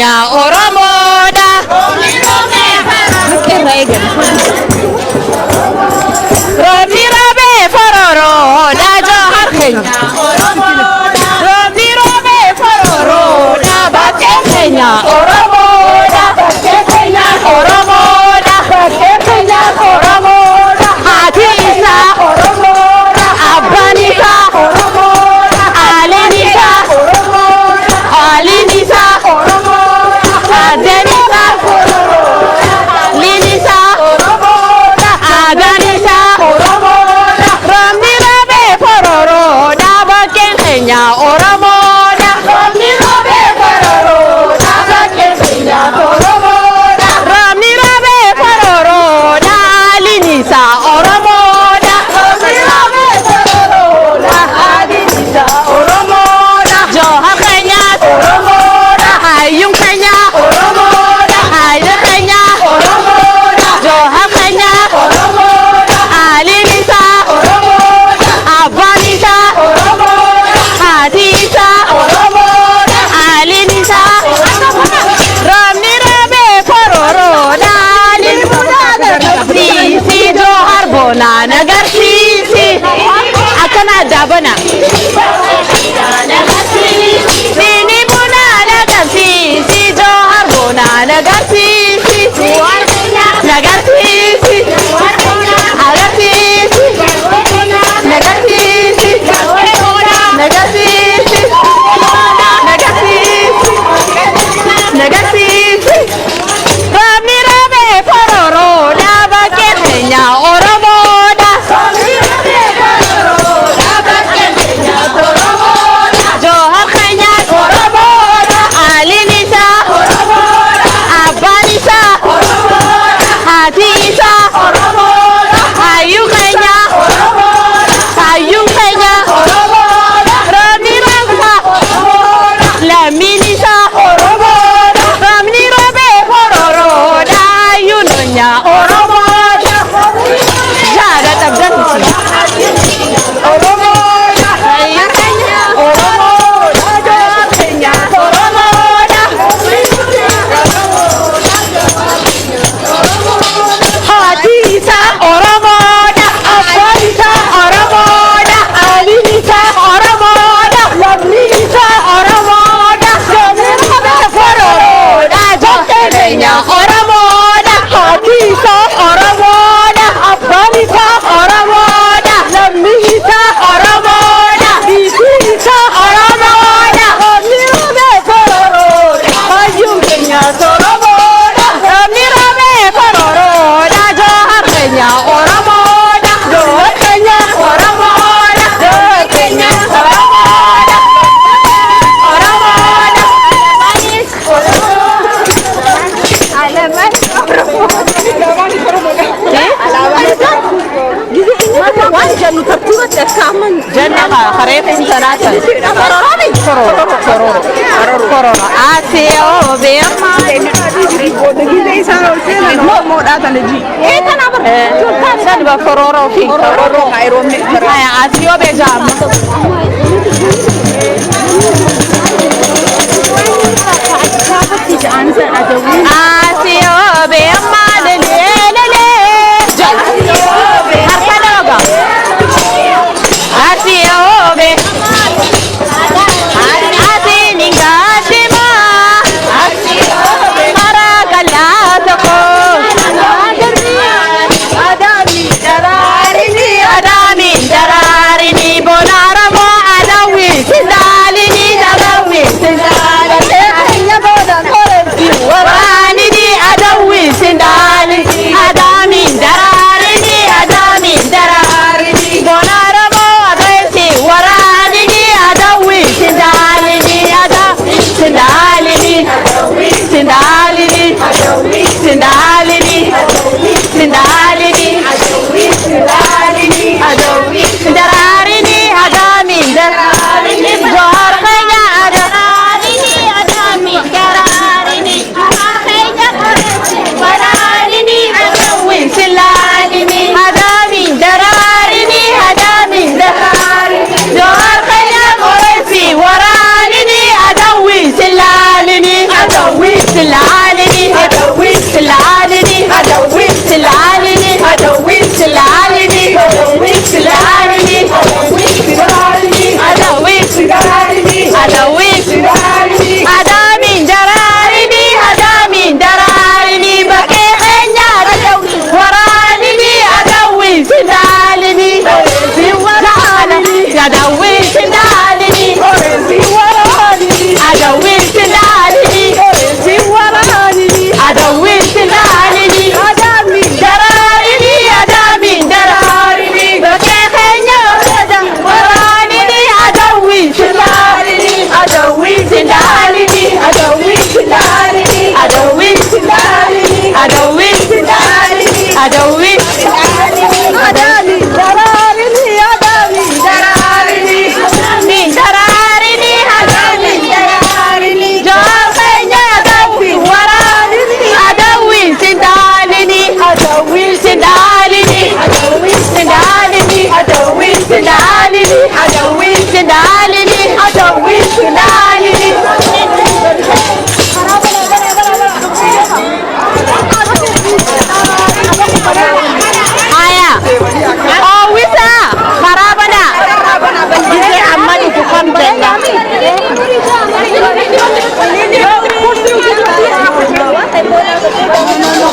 keenya Oromoodha. Roobni roobee fororoodha Jawar keenya Oromoodha. Roobni roobee fororoodha bakkeen keenya Oromoodha. Bakkeen keenya Oromoodha. Bakkeen keenya Oromoodha. Haati isaa Oromoodha. Abbaan isaa Oromoodha. Aleen isaa Oromoodha. Aliin isaa Oromoodha. Addeen isaa Oromoodha. Liin isaa Oromoodha. Aadaan isaa Oromoodha. Roobni roobee fororoodha bakkeen keenya Oromoodha. Roobni roobee fororoodha bakkeen keenya Oromoodha. Roobni roobee fororoodha aliin isaa Oromoodha. Roobni roobee fororoodha aliin isaa Oromoodha. Jawar keenya Oromoodha. Hayyuun keenya Oromoodha. Hayyuun keenya Oromoodha. Jawar keenya Oromoodha. Aliin isaa Oromoodha. Abbaan isaa Oromoodha. Haati isaa Oromoodha. Aliin isaa Roobni roobee fororoodha. Aliin Siisi Jawar bonaan agarsiisi. Akkana addaa bana. Siini bunaan agarsiisi Jawar bonaan agarsiisi. Nagarsiisi. Agarsiisi. Nagarsiisi. Nagarsiisi. Nagarsiisi. Nagarsiisi. Roobni roobee fororoodha bakkeen keenya Oromoodha. Jawar keenya Oromoodha. Aliin isaa Oromoodha. Abbaan isaa Oromoodha. Haati isaa Oromoodha. Hayyuun keenya Oromoodha. Hayyuun keenya Oromoodha. Roobni roobaa Oromoodha. Lammiin isaa Oromoodha. Roobni roobee fororoodha. Hayyuun keenya Oromoodha. Jaala dhabdan Oromoodha. Hayyuun keenya Oromoodha. Jawar keenya Oromoodha. Haati isaa Oromoodha. Abbaan isaa Oromoodha. Aliin isaa Oromoodha. Lammiin isaa Oromoodha. Roobni roobee fororoodha. Jokkee keenya Oromoodha. Haati isaa Oromoodha. Abbaan isaa Oromoodha. Lammiin isaa Oromoodha. Biiftuun isaa Oromoodha. Roobni roobee fororoodha. Hayyuun keenya Oromoodha. Roobni roobee fororoodha. Jawar keenya Oromoodha. Jawar keenya Oromoodha. Jawar keenya Oromoodha. Oromoodha. Waan jennu tartiibatti akka amma Jenna kareefin talaata. Fororo. Fororo. Fororo. Asiyoo beemaa. San ba fororo fi. Aya asiyoo beejaama. Asiyoo beemaa leleelele. Harka dhooga. Asiyoo be. Asiin hin gaashima. Karaa qal'aa tokko. Adaamin daraarini bonaa Oromoo. Laalili laalili. Haya. Oowwisa karaa banaa. Gisee amma dhufu kam jenna.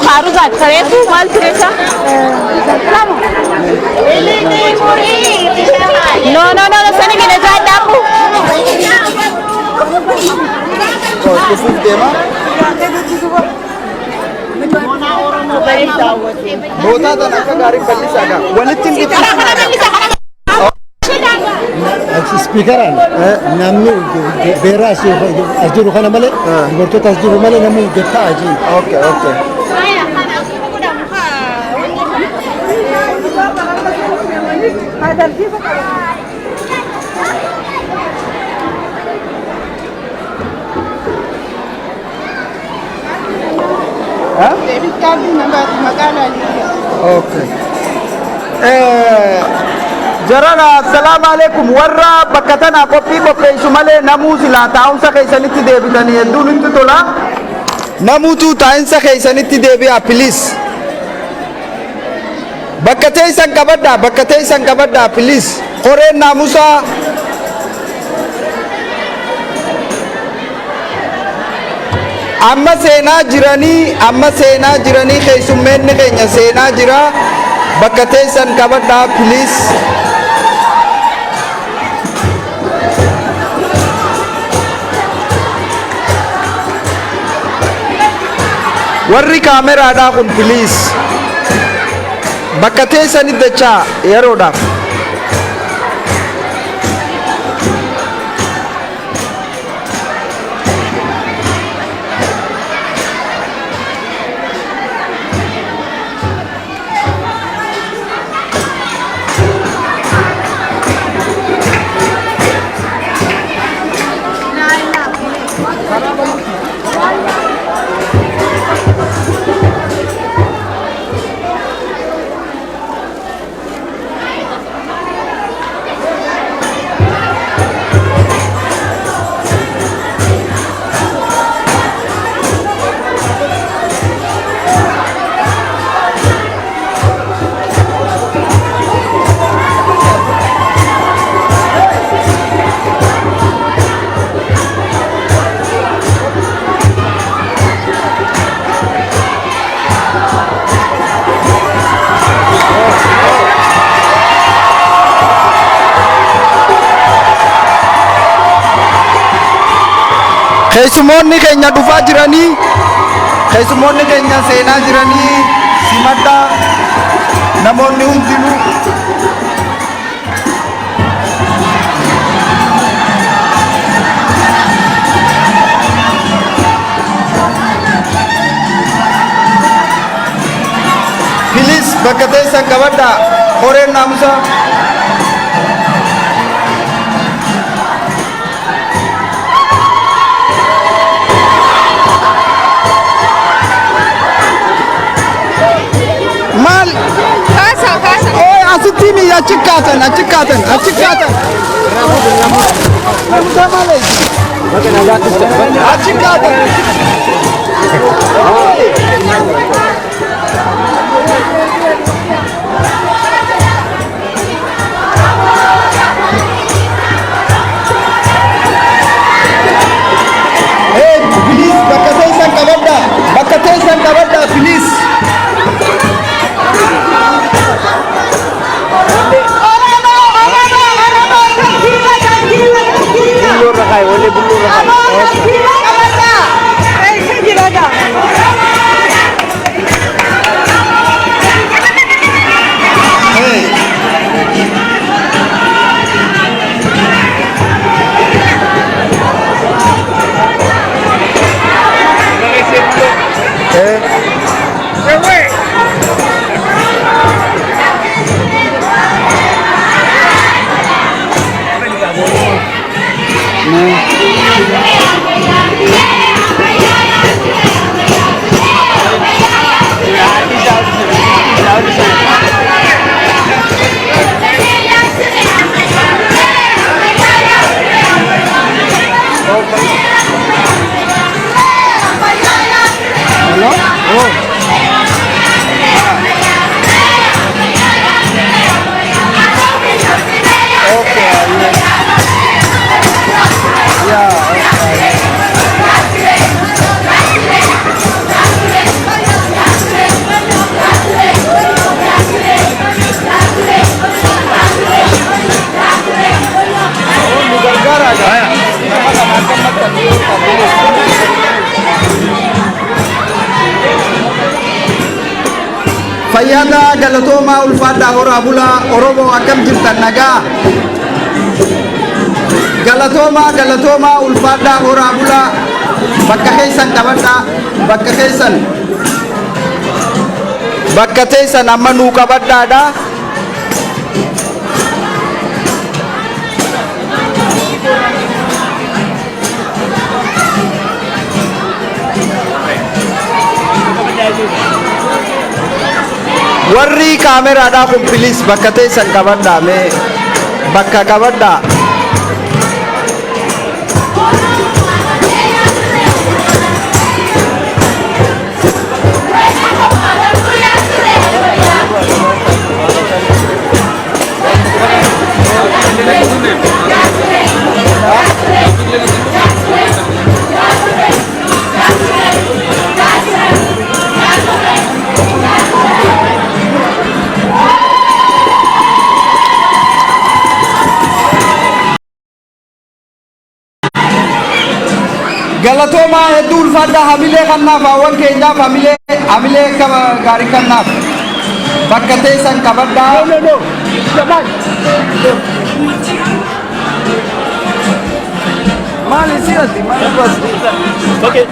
Faaruza tareetu maal tureessa? No, no, no, no, sani mina jaadhamu. Dhufuuf deema. Bootaa tan akka gaarii bal'isaa gaa. Walitti hin dhiphisu. Speakeraan namni beeraa as jiru kana malee, dubartoota as jiru malee, namni gad taa'aa jiru. Okay. Okay. Jarana, assalaamu alaikum. Warra bakka tana qophii qopheessu malee namuu silaa taa'umsa keessanitti deebitanii hedduu nutti tola. Namuutu taa'insa keessanitti deebi'a, please. Bakka teessan qabadhaa, bakka teessan qabadhaa, please. Qoreen naamusaa. Amma seenaa jiranii, amma seenaa jiranii, keessummeenni keenya seenaa jira. Bakka teessan qabadhaa, please. Warri kaameraadhaa kun, please, bakka teessanitti dachaa yeroodhaaf. Keessumoonni keenya dhufaa jiranii, keessumoonni keenya seenaa jiranii, simadhaa namoonni hundinuu. Please, bakka teessan qabadhaa, horeen naamusaa. Maal? Kaasa, kaasa. Oy, asitti mi achi kaatan, achi kaatan, achi kaatan. Naamusaa maali? Achi kaatan. Hey, please, bakka teessan qabadhaa. Bakka teessan qabadhaa, please. Oromoo, Oromoo, Oromoo, tartiiba, tartiiba, tartiiba. Oromoo, tartiiba qabadhaa. Eessa jira gaa? Hello? Oh. Okay. Yeah. Okay. Nu gargaara. Nama lama akka maxxansu. Fayyadaa, galatoomaa, ulfaadhaa, horaa bulaa. Oromoo, akkam jirtan? Nagaa? Galatoomaa, galatoomaa, ulfaadhaa, horaa bulaa. Bakka keessan qabadhaa. Bakka keessan, bakka teessan amma nuu qabadhaadha. Warri kaameraadhaa kun, please, bakka teessan qabadhaa. Mee bakka qabadhaa. Galatoomaa hedduu, ulfaadhaa. Hamilee kannaaf, hawwan keenyaaf hamilee, hamilee gaarii kannaaf. Bakka teessan qabadhaa. No, no. Come on. Maali si'ati? Maali bas? Okay.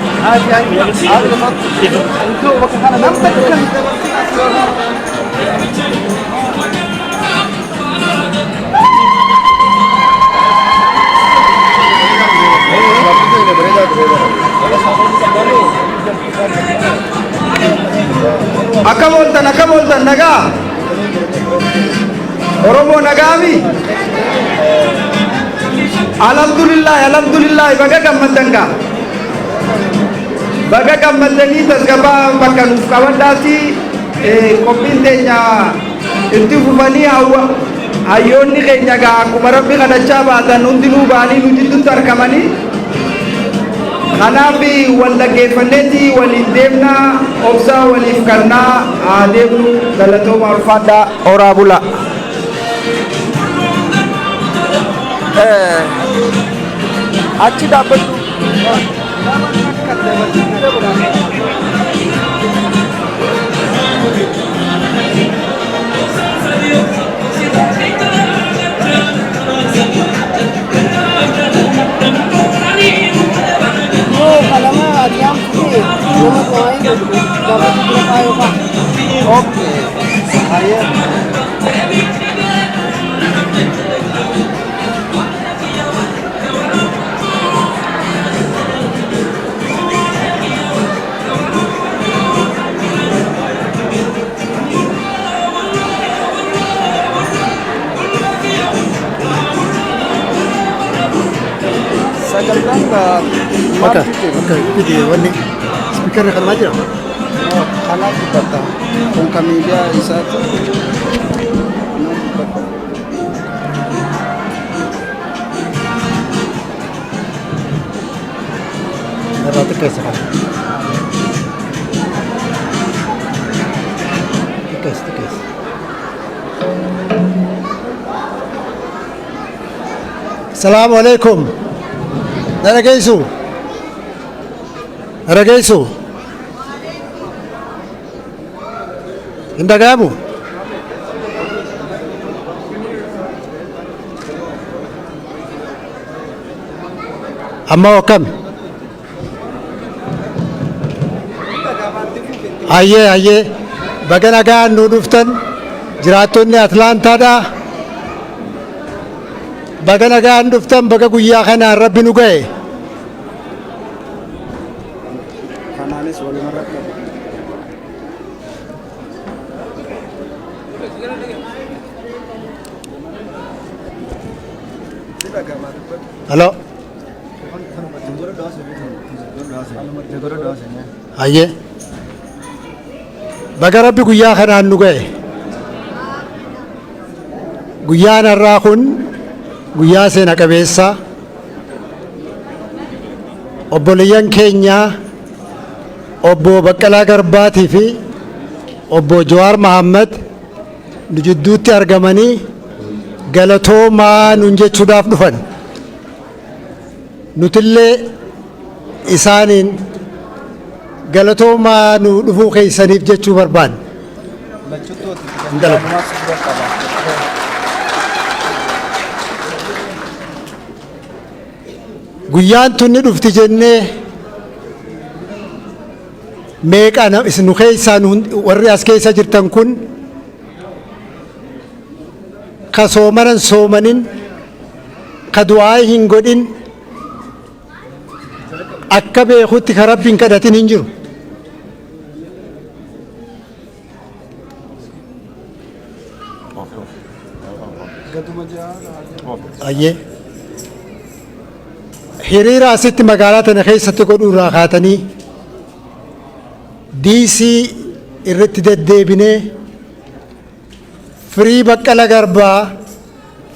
Nam takka kan dabarsin as. Akkam ooltan? Akkam ooltan? Nagaa? Oromoo, nagaami? Alhamdulillahi, alhamdulillahi. Baga gammaddan gaa, baga gammaddanii. Tasgabaa bakka nuuf qabadhaati. Qophiin teenya itti fufanii hawwa. Hayyoonni keenya gaa akkuma Rabbi kadhachaa baatan hundinuu ba'anii nu jidduutti argamanii. Kanaaf wal dhaggeeffanneeti waliin deemnaa, obsaa waliif kannaa haa deemnu. Galatooma, ulfaadhaa, horaa bula. Achi dhaabbadhu. Nama akka dabarsin. Yoo qalama ati am fudhee nama du'aa'ii godhu gaafatu bira kaayoo fa'a. Okay. Hayyee. Sagantaan Bakka, bakka fide wanni speakerri kan jira. Kanaaf dubbata. Kun kan miidiyaa isaati. Kanaaf dubbata. Irraa xiqqeessa kana. Xiqqeessa, xiqqeessa. Salaamu alaikum. Na dhageessu? Na dhageessu? Hin dhaga'amu? Amma akkam? Hayyee, hayyee, baga nagaan nu dhuftan, jiraattonni Atlaantaadha. Baga nagaan dhuftan, baga guyyaa kanaan Rabbi nu ga'e. Kanaanis walumarra qabu. Halo. Hayyee. Baga Rabbi guyyaa kanaan nu ga'e. Guyyaan har'aa kun guyyaa seena qabeessa. Obboleeyyan keenya obbo Baqqalaa Garbaatii fi obbo Jawaar Mahammad nu jidduutti argamanii galatoomaa nuun jechuudhaaf dhufan. Nutillee isaaniin galatoomaa nu dhufuu keessaniif jechuu barbaanne. Guyyaan tunni dhufti jennee meeqa nu keessaa warri as keessa jirtan kun ka soomanan soomanin ka du'aa hin godhin akka beekutti ka Rabbiin kadhatin hin jiru. Ayyee. Hiriira asitti magaalaa tana keessatti godhuu irraa kaatanii DC irratti deddeebinee free Baqqala Garbaa,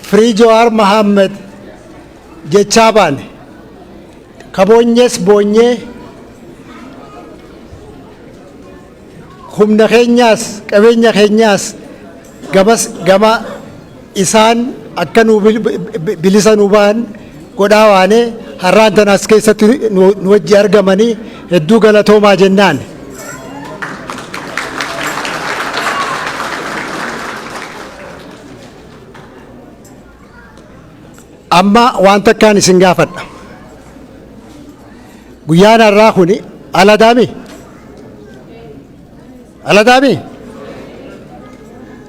free Jawaar Mahammad jechaa baane. Ka boonyees boonyee humna keenyaas qabeenya keenyaas gamas gama isaan akka nu bilisa nu ba'an godhaa waane har'aan tana as keessatti nu wajji argamanii hedduu galatoomaa jennaan. Amma waan takkaan isin gaafadha. Guyyaan har'aa kun aladaami? Aladaami?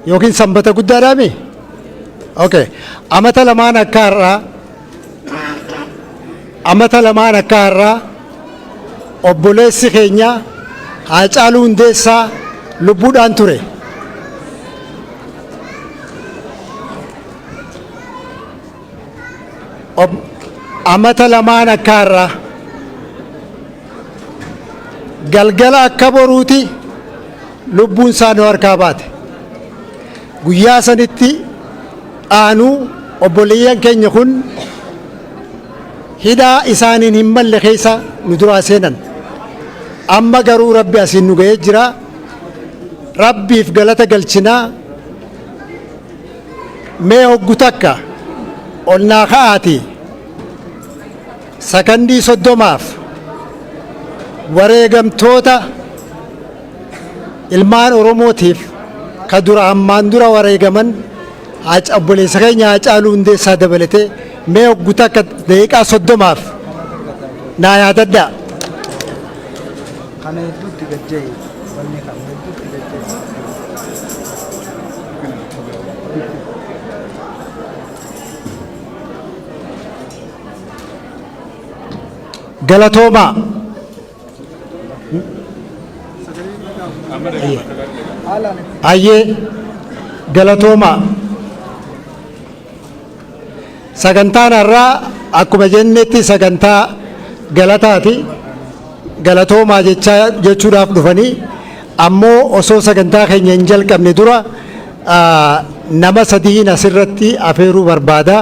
Yookiin sanbata guddaadhaami? Okay. Amata lamaan akka har'aa amata lamaan akka har'aa obboleessi keenya Haacaaluu Hundeessaa lubbuudhaan ture. Amata lamaan akka har'aa galgala akka boruuti lubbuun isaa nu harkaa baate. Guyyaa sanitti aanuu obboleeyyan keenya kun hidhaa isaaniin hin malle keessa nu duraa seenan. Amma garuu Rabbi asiin nu ga'ee jira. Rabbiif galata galchinaa. Mee hoggu takka ol naa ka'aati sakandii 30f wareegamtoota ilmaan Oromootiif ka dura ammaan dura wareegaman obboleessa keenya Haacaaluu Hundeessaa dabalatee mee hoggu takka daqiiqaa 30f naa yaadadhaa. Kana hedduutti gajja'e wanni kana hedduutti gajja'e. Galatoomaa. Ayyee, galatoomaa. Sagantaan har'aa akkuma jennetti sagantaa galataati. Galatoomaa jechaa jechuudhaaf dhufanii ammoo osoo sagantaa keenya hin jalqabne dura nama sadiin asirratti afeeruu barbaada.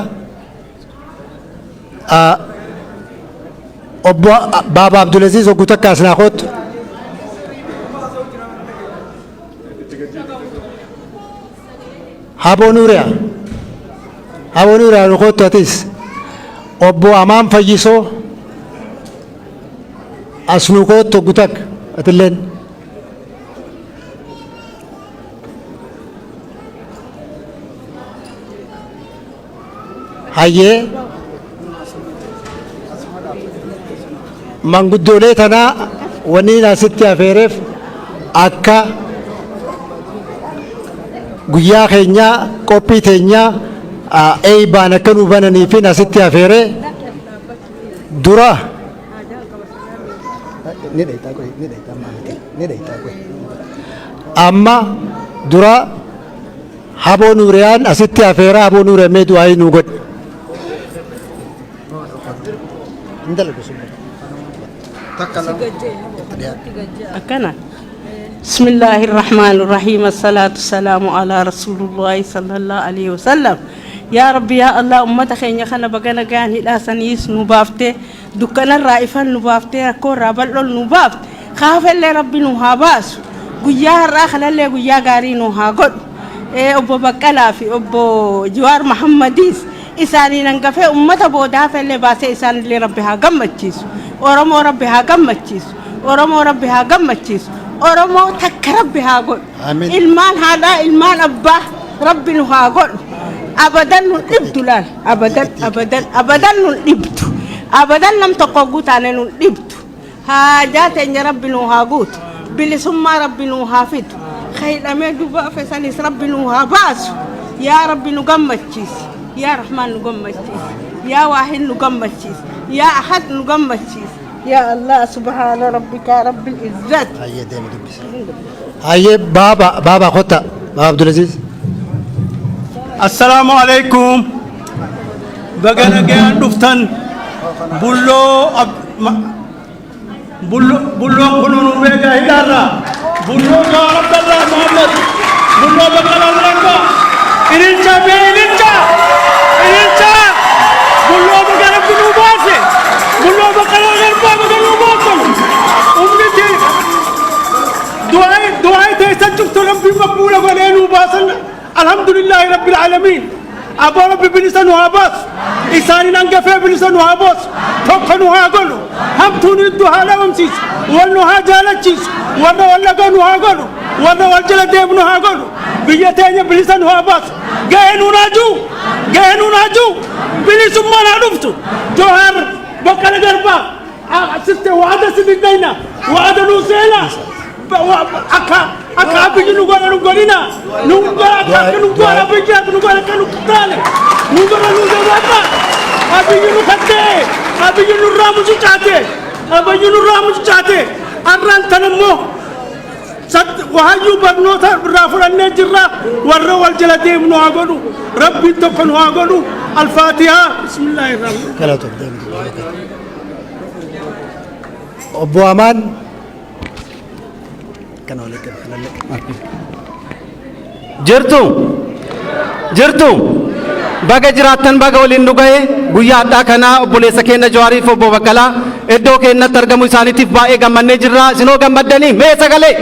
Obbo Baaba Abdulaziz oggu takka as naa kottu. Haboo Nuuriyaa. Haboo Nuuriyaa nu kottu atis. Obbo Amaan Fayyisoo as nu kottu oggu takka atilleen. Hayyee, manguddoolee tanaa wanni asitti afeereef akka guyyaa keenyaa qophii teenyaa eeybaan akka nu bananiifin asitti afeere dura. Ni dhayxaa qoy, ni dhayxaa maamiti, ni dhayxaa qoy. Amma dura Haboo Nuuriyaan asitti afeera. Haboo Nuuriyaa, mee du'aayii nuu godhe. Hin dalagu sun. Takka lama. Akkana. بسم الله الرحمن الرحيم، الصلاة والسلام على رسول الله صلى الله عليه وسلم. يا ربي يا الله، ummata keenya kana baga nagaan hidhaa saniis nu baafte, dukkanarraa ifan nu baafte, rakkoorraa bal'ool nu baafte. Kaafellee Rabbi nu haa baasu. Guyyaa har'aa kanallee guyyaa gaarii nu haa godhu. Obbo Baqqalaa fi obbo Jawaar Mahammadiis isaaniin hangafee ummata boodaa hafellee baasee isaanillee Rabbi haa gammachiisu. Oromoo Rabbi haa gammachiisu. Oromoo Rabbi haa gammachiisu. Oromoo takka Rabbi haa godhu. Amiin. Ilmaan haadhaa, ilmaan abbaa Rabbi nu haa godhu. Abadan nun dhibdu laal. Abadan, abadan, abadan nun dhibdu. Abadan nam tokko guutaane nun dhibdu. Haajaa teenya Rabbi nu haa guutu. Bilisummaa Rabbi nu haa fidu. Hidhamee duuba afesanis Rabbi nu haa baasu. Yaa Rabbi nu gammachiisi. Yaa Rahmaan nu gammachiisi. Yaa Waahid nu gammachiisi. Yaa Ahad nu gammachiisi. Yaa Allah، سبحان ربك رب العزة. Hayyee, deemi dubbisi. Hayyee, baaba baaba kotta. Baaba Abdulaziz. Assalaamu alaikum. Baga nagayaan dhuftan. Bulloo bulloon kun nu beekaa hidhaarraa. Bulloo Jawaar Abdallaa Muhammad. Bulloo Baqqalaa Garbaa. Ililcha bee, ililcha! Ililcha! Bulloo baga Rabbi nuu baase. Bulloo Baqqalaa Garbaa baga nuu baasan. Ummiti du'aa teessan cuftu Rabbi maqbuula godhee nuu baasan. الحمد لله رب العالمين. Aboo Rabbi bilisa nu haa baasu. Isaanin hangafee bilisa nu haa baasu. Tokko nu haa godhu. Hamtuun iddoo haa dhabamsiisu. Wal nu haa jaalachiisu. Warra wallaga nu haa godhu. Warra wal jala deemu nu haa godhu. Biyya teenya bilisa nu haa baasu. Gahee nuun haa jiru. Gahee nuun haa jiru. Bilisummaan haa dhuftu. Johaar Baqqala Garbaa. Siste wa'ada sididayna. Wa'ada nuu seenaa. Akka Abiyyi nu godha nu godhina. Nu godha, akka nu godha Abiyyi, akka nu godha, akka nu taane nu godha, nu jabaadha. Abiyyi nu kattee, Abiyyi nurraa mucucaate, Abiyyi nurraa mucucaate. Arraan tan immoo wahayyuu barnoota irraa fudhannee jirra. Warra wal jala deemu nu haa godhu. Rabbiin tokko nu haa godhu. Alfaatihaa. Bismillaahi rahmaan. Galatoom, deemi dubbisi. Obbo Amaan. Kana walitti qabi. Jirtu, jirtu, baga jiraattan, baga waliin nu ga'e. Guyyaa hadhaa kanaa obboleessa keenya Jawaariif obbo Baqqalaa iddoo keenyatti argamuu isaaniitiif baay'ee gammannee jirra. Isinoo gammaddanii? Mee sagalee!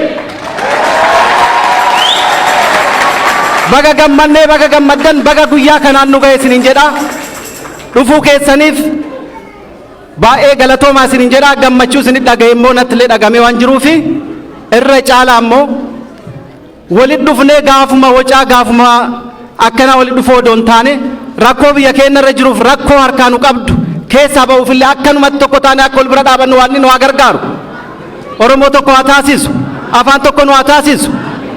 Baga gammannee, baga gammaddan, baga guyyaa kanaan nu ga'e isiniin jedha. Dhufuu keessaniif baay'ee galatoomaa isiniin jedha. Gammachuu isinit dhaga'e immoo natti illee dhagamee waan jiruufi irra caalaa immoo walit dhufnee gaafuma wacaa, gaafuma akkana walit dhufuu odoo hin taane, rakkoo biyya keenya irra jiruuf rakkoo harkaa nu qabdu keessaa ba'uufillee akkanumatti tokko taane akka wal bira dhaabannu waan nu haa gargaaru. Oromoo tokko haa taasisu, afaan tokko nu haa taasisu,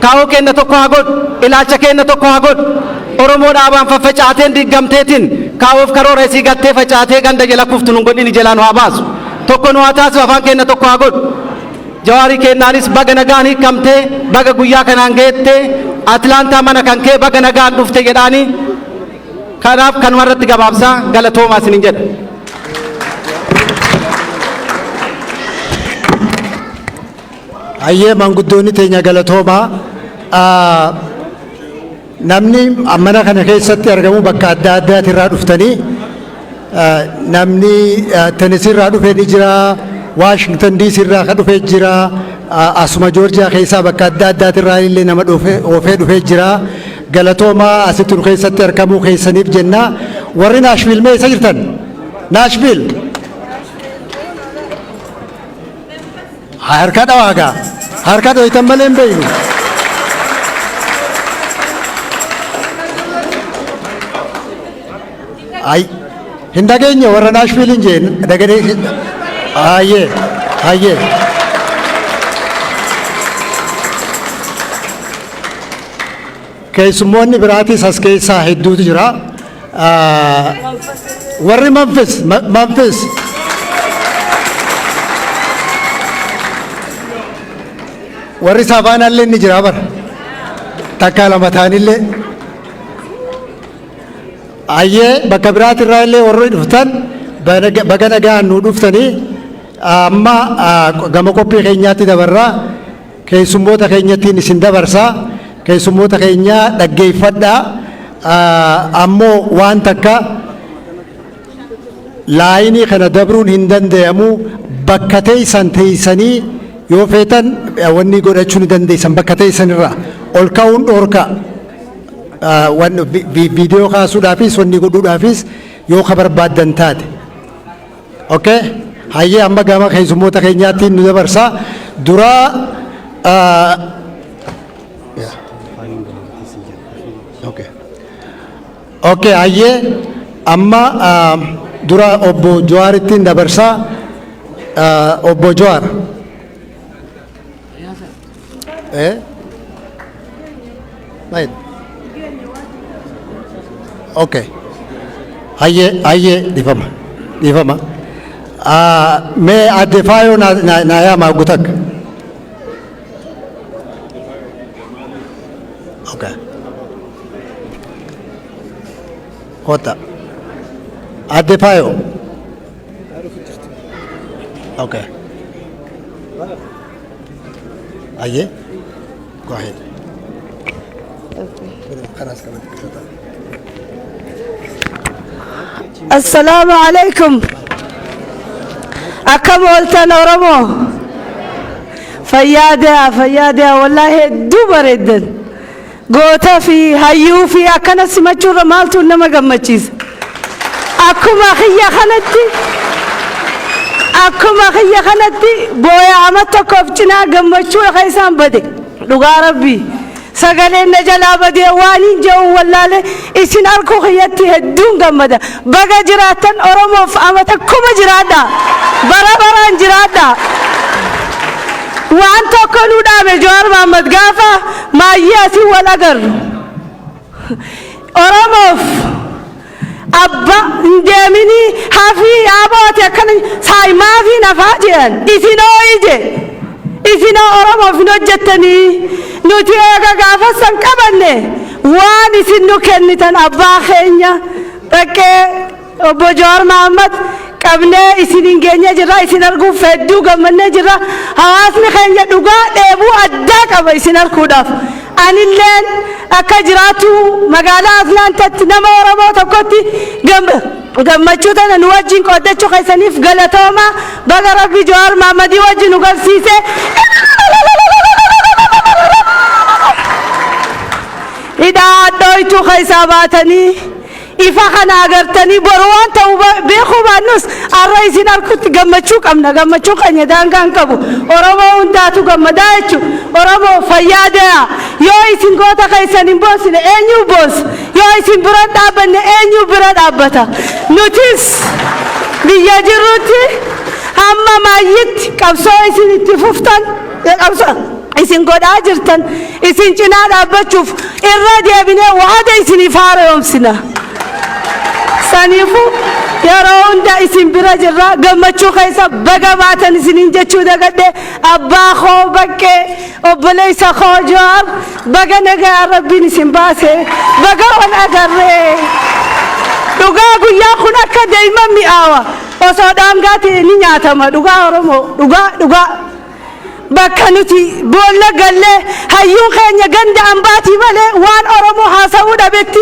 kaa'oo keenya tokko haa godhu, ilaalcha keenya tokko haa godhu. Oromoo dhaabaan faffacaateen diigamteetiin kaa'oof karoora isii gattee facaatee ganda jala kuftu nu godhini, jalaa nu haa baasu. Tokko nu haa taasisu, afaan keenya tokko haa godhu. Jawaarii kennaanis baga nagaan hiikamtee, baga guyyaa kanaan geette, Atlaantaa mana kan kee baga nagaan dhufte jedhaanii. Kanaaf kanuma irratti gabaabsaa, galatoomaa isiniin jedha. Hayyee, maanguddoonni teenya galatoomaa. Namni mana kana keessatti argamu bakka adda addaatirraa dhuftanii, namni Tennessee irraa dhufe ni jira, Washington DC irraa kan dhufe jira, asuma Joorjiyaa keessaa bakka adda addaatirraa illee nama dhufe oofee dhufee jira. Galatoomaa asitti nu keessatti argamuu keessaniif jenna. Warri Nashville mee eessa jirtan? Nashville. Harka dhawaa gaa. Harka dhoytan malee hin beeynu. Ay, hin dhageenye. Warra Nashville hin jeen dhageenye. Hayyee, hayyee. Keessummoonni biraatis as keessaa hedduutu jira. Warri Memphis, Memphis. Warri Savaanaallee ni jira bara. Takka lama ta'anillee. Ayyee, bakka biraatirraa illee warri dhuftan Baga nagaan nu dhuftanii. Amma gama qophii keenyaatti dabarraa, keessummoota keenyattiin isin dabarsaa. Keessummoota keenyaa dhaggeeffadhaa. Ammoo waan takka, laayinii kana dabruun hin danda'amu. Bakka teessan teessanii yoo feetan wanni godhachuu ni dandeessan. Bakka teessan irraa ol ka'uun dhoorka. Viidiyoo kaasuudhaafis wanni godhuudhaafis yoo ka barbaaddan taate. Okay, hayyee, amma gama keessummoota keenyaatti nu dabarsaa. Duraa, okay, hayyee, amma dura obbo Jawaarittiin dabarsaa. Obbo Jawaar. Eh? Right. Okay. Hayyee, hayyee, dhiifama. Dhiifama. Mee adde Faayoo na yaama gutak. Okay. Kota. Adde Faayoo. Okay. Hayyee. Go ahead. خلاص كمان. السلام عليكم. Akkam ooltan Oromoo? Fayyaadhaa, fayyaadhaa. Wallaahi hedduu bareeddan. Goota fi hayyuu fi akkana simachuurra maaltu nama gammachiisa? Akkuma kiyya kanatti booya ama tokkoof cinaa gammachuu isaan bade. Dhugaa rabbii, sagaleen na jalaa badee waan hin je'u wallaale. Isin arkuu kiyyatti hedduun gammada. Baga jiraattan. Oromoof amata 1000 jiraadha, bara baraan jiraadha. Waan tokko nu dhaame Jawaar Mahmad gaafa maayyii asii wal agarru. Oromoof abba hin deeminii hafii yaabooti akkana saayimaafi nafaa jedhan. Isinoo ije isinoo Oromoof hin hojjettanii. Nuti eega gaafa san qabanne waan isin nu kennitan abbaa keenya dhaqee obbo Jawaar Mahmad qabnee isin hin geenye jirra. Isin arguuf hedduu gammannee jirra. Hawaasni keenya dhugaa dheebuu addaa qaba isin arguudhaaf. Anilleen akka jiraatu magaalaa Atlaantatti nama Oromoo tokkotti gammachuu tana nu wajjin qooddachuu keessaniif galatooma. Baga Rabbi Jawaar Mahmadii wajjin nu garsiise. Hidhaa dhooytuu keessaa baatanii ifa kana agartanii boru waan ta'u beekuu baannus, har'a isin argutti gammachuu qabna. Gammachuu keenya daangaa hin qabu. Oromoo hundaatu gammadaa jechuudha. Oromoo, fayyaa dee'a. Yoo isin goota keessan hin boonsine, eenyu boonsa? Yoo isin bira dhaabbanne, eenyu bira dhaabbata? Nutis biyya jirrutti hamma maayyitti qabsoo isin itti fuftan, qabsoo isin godhaa jirtan isin cinaa dhaabbachuuf irra deebinee waada isiniif haaromsina. Saniifuu yeroo hunda isin bira jirra. Gammachuu keessa baga baatan isiniin jechuu dagadhe. Abbaa koo Baqqee, obboleessa koo Jawaar, baga nagaa Rabbiin isin baase. Baga wal agarree. Dhugaa guyyaa kun akka deema mi'aawa. Osoo daangaa ta'e ni nyaatama. Dhugaa Oromoo, dhugaa, dhugaa. Bakka nuti boolla gallee hayyuun keenya ganda ambaatii malee waan Oromoo haasa'uu dhabetti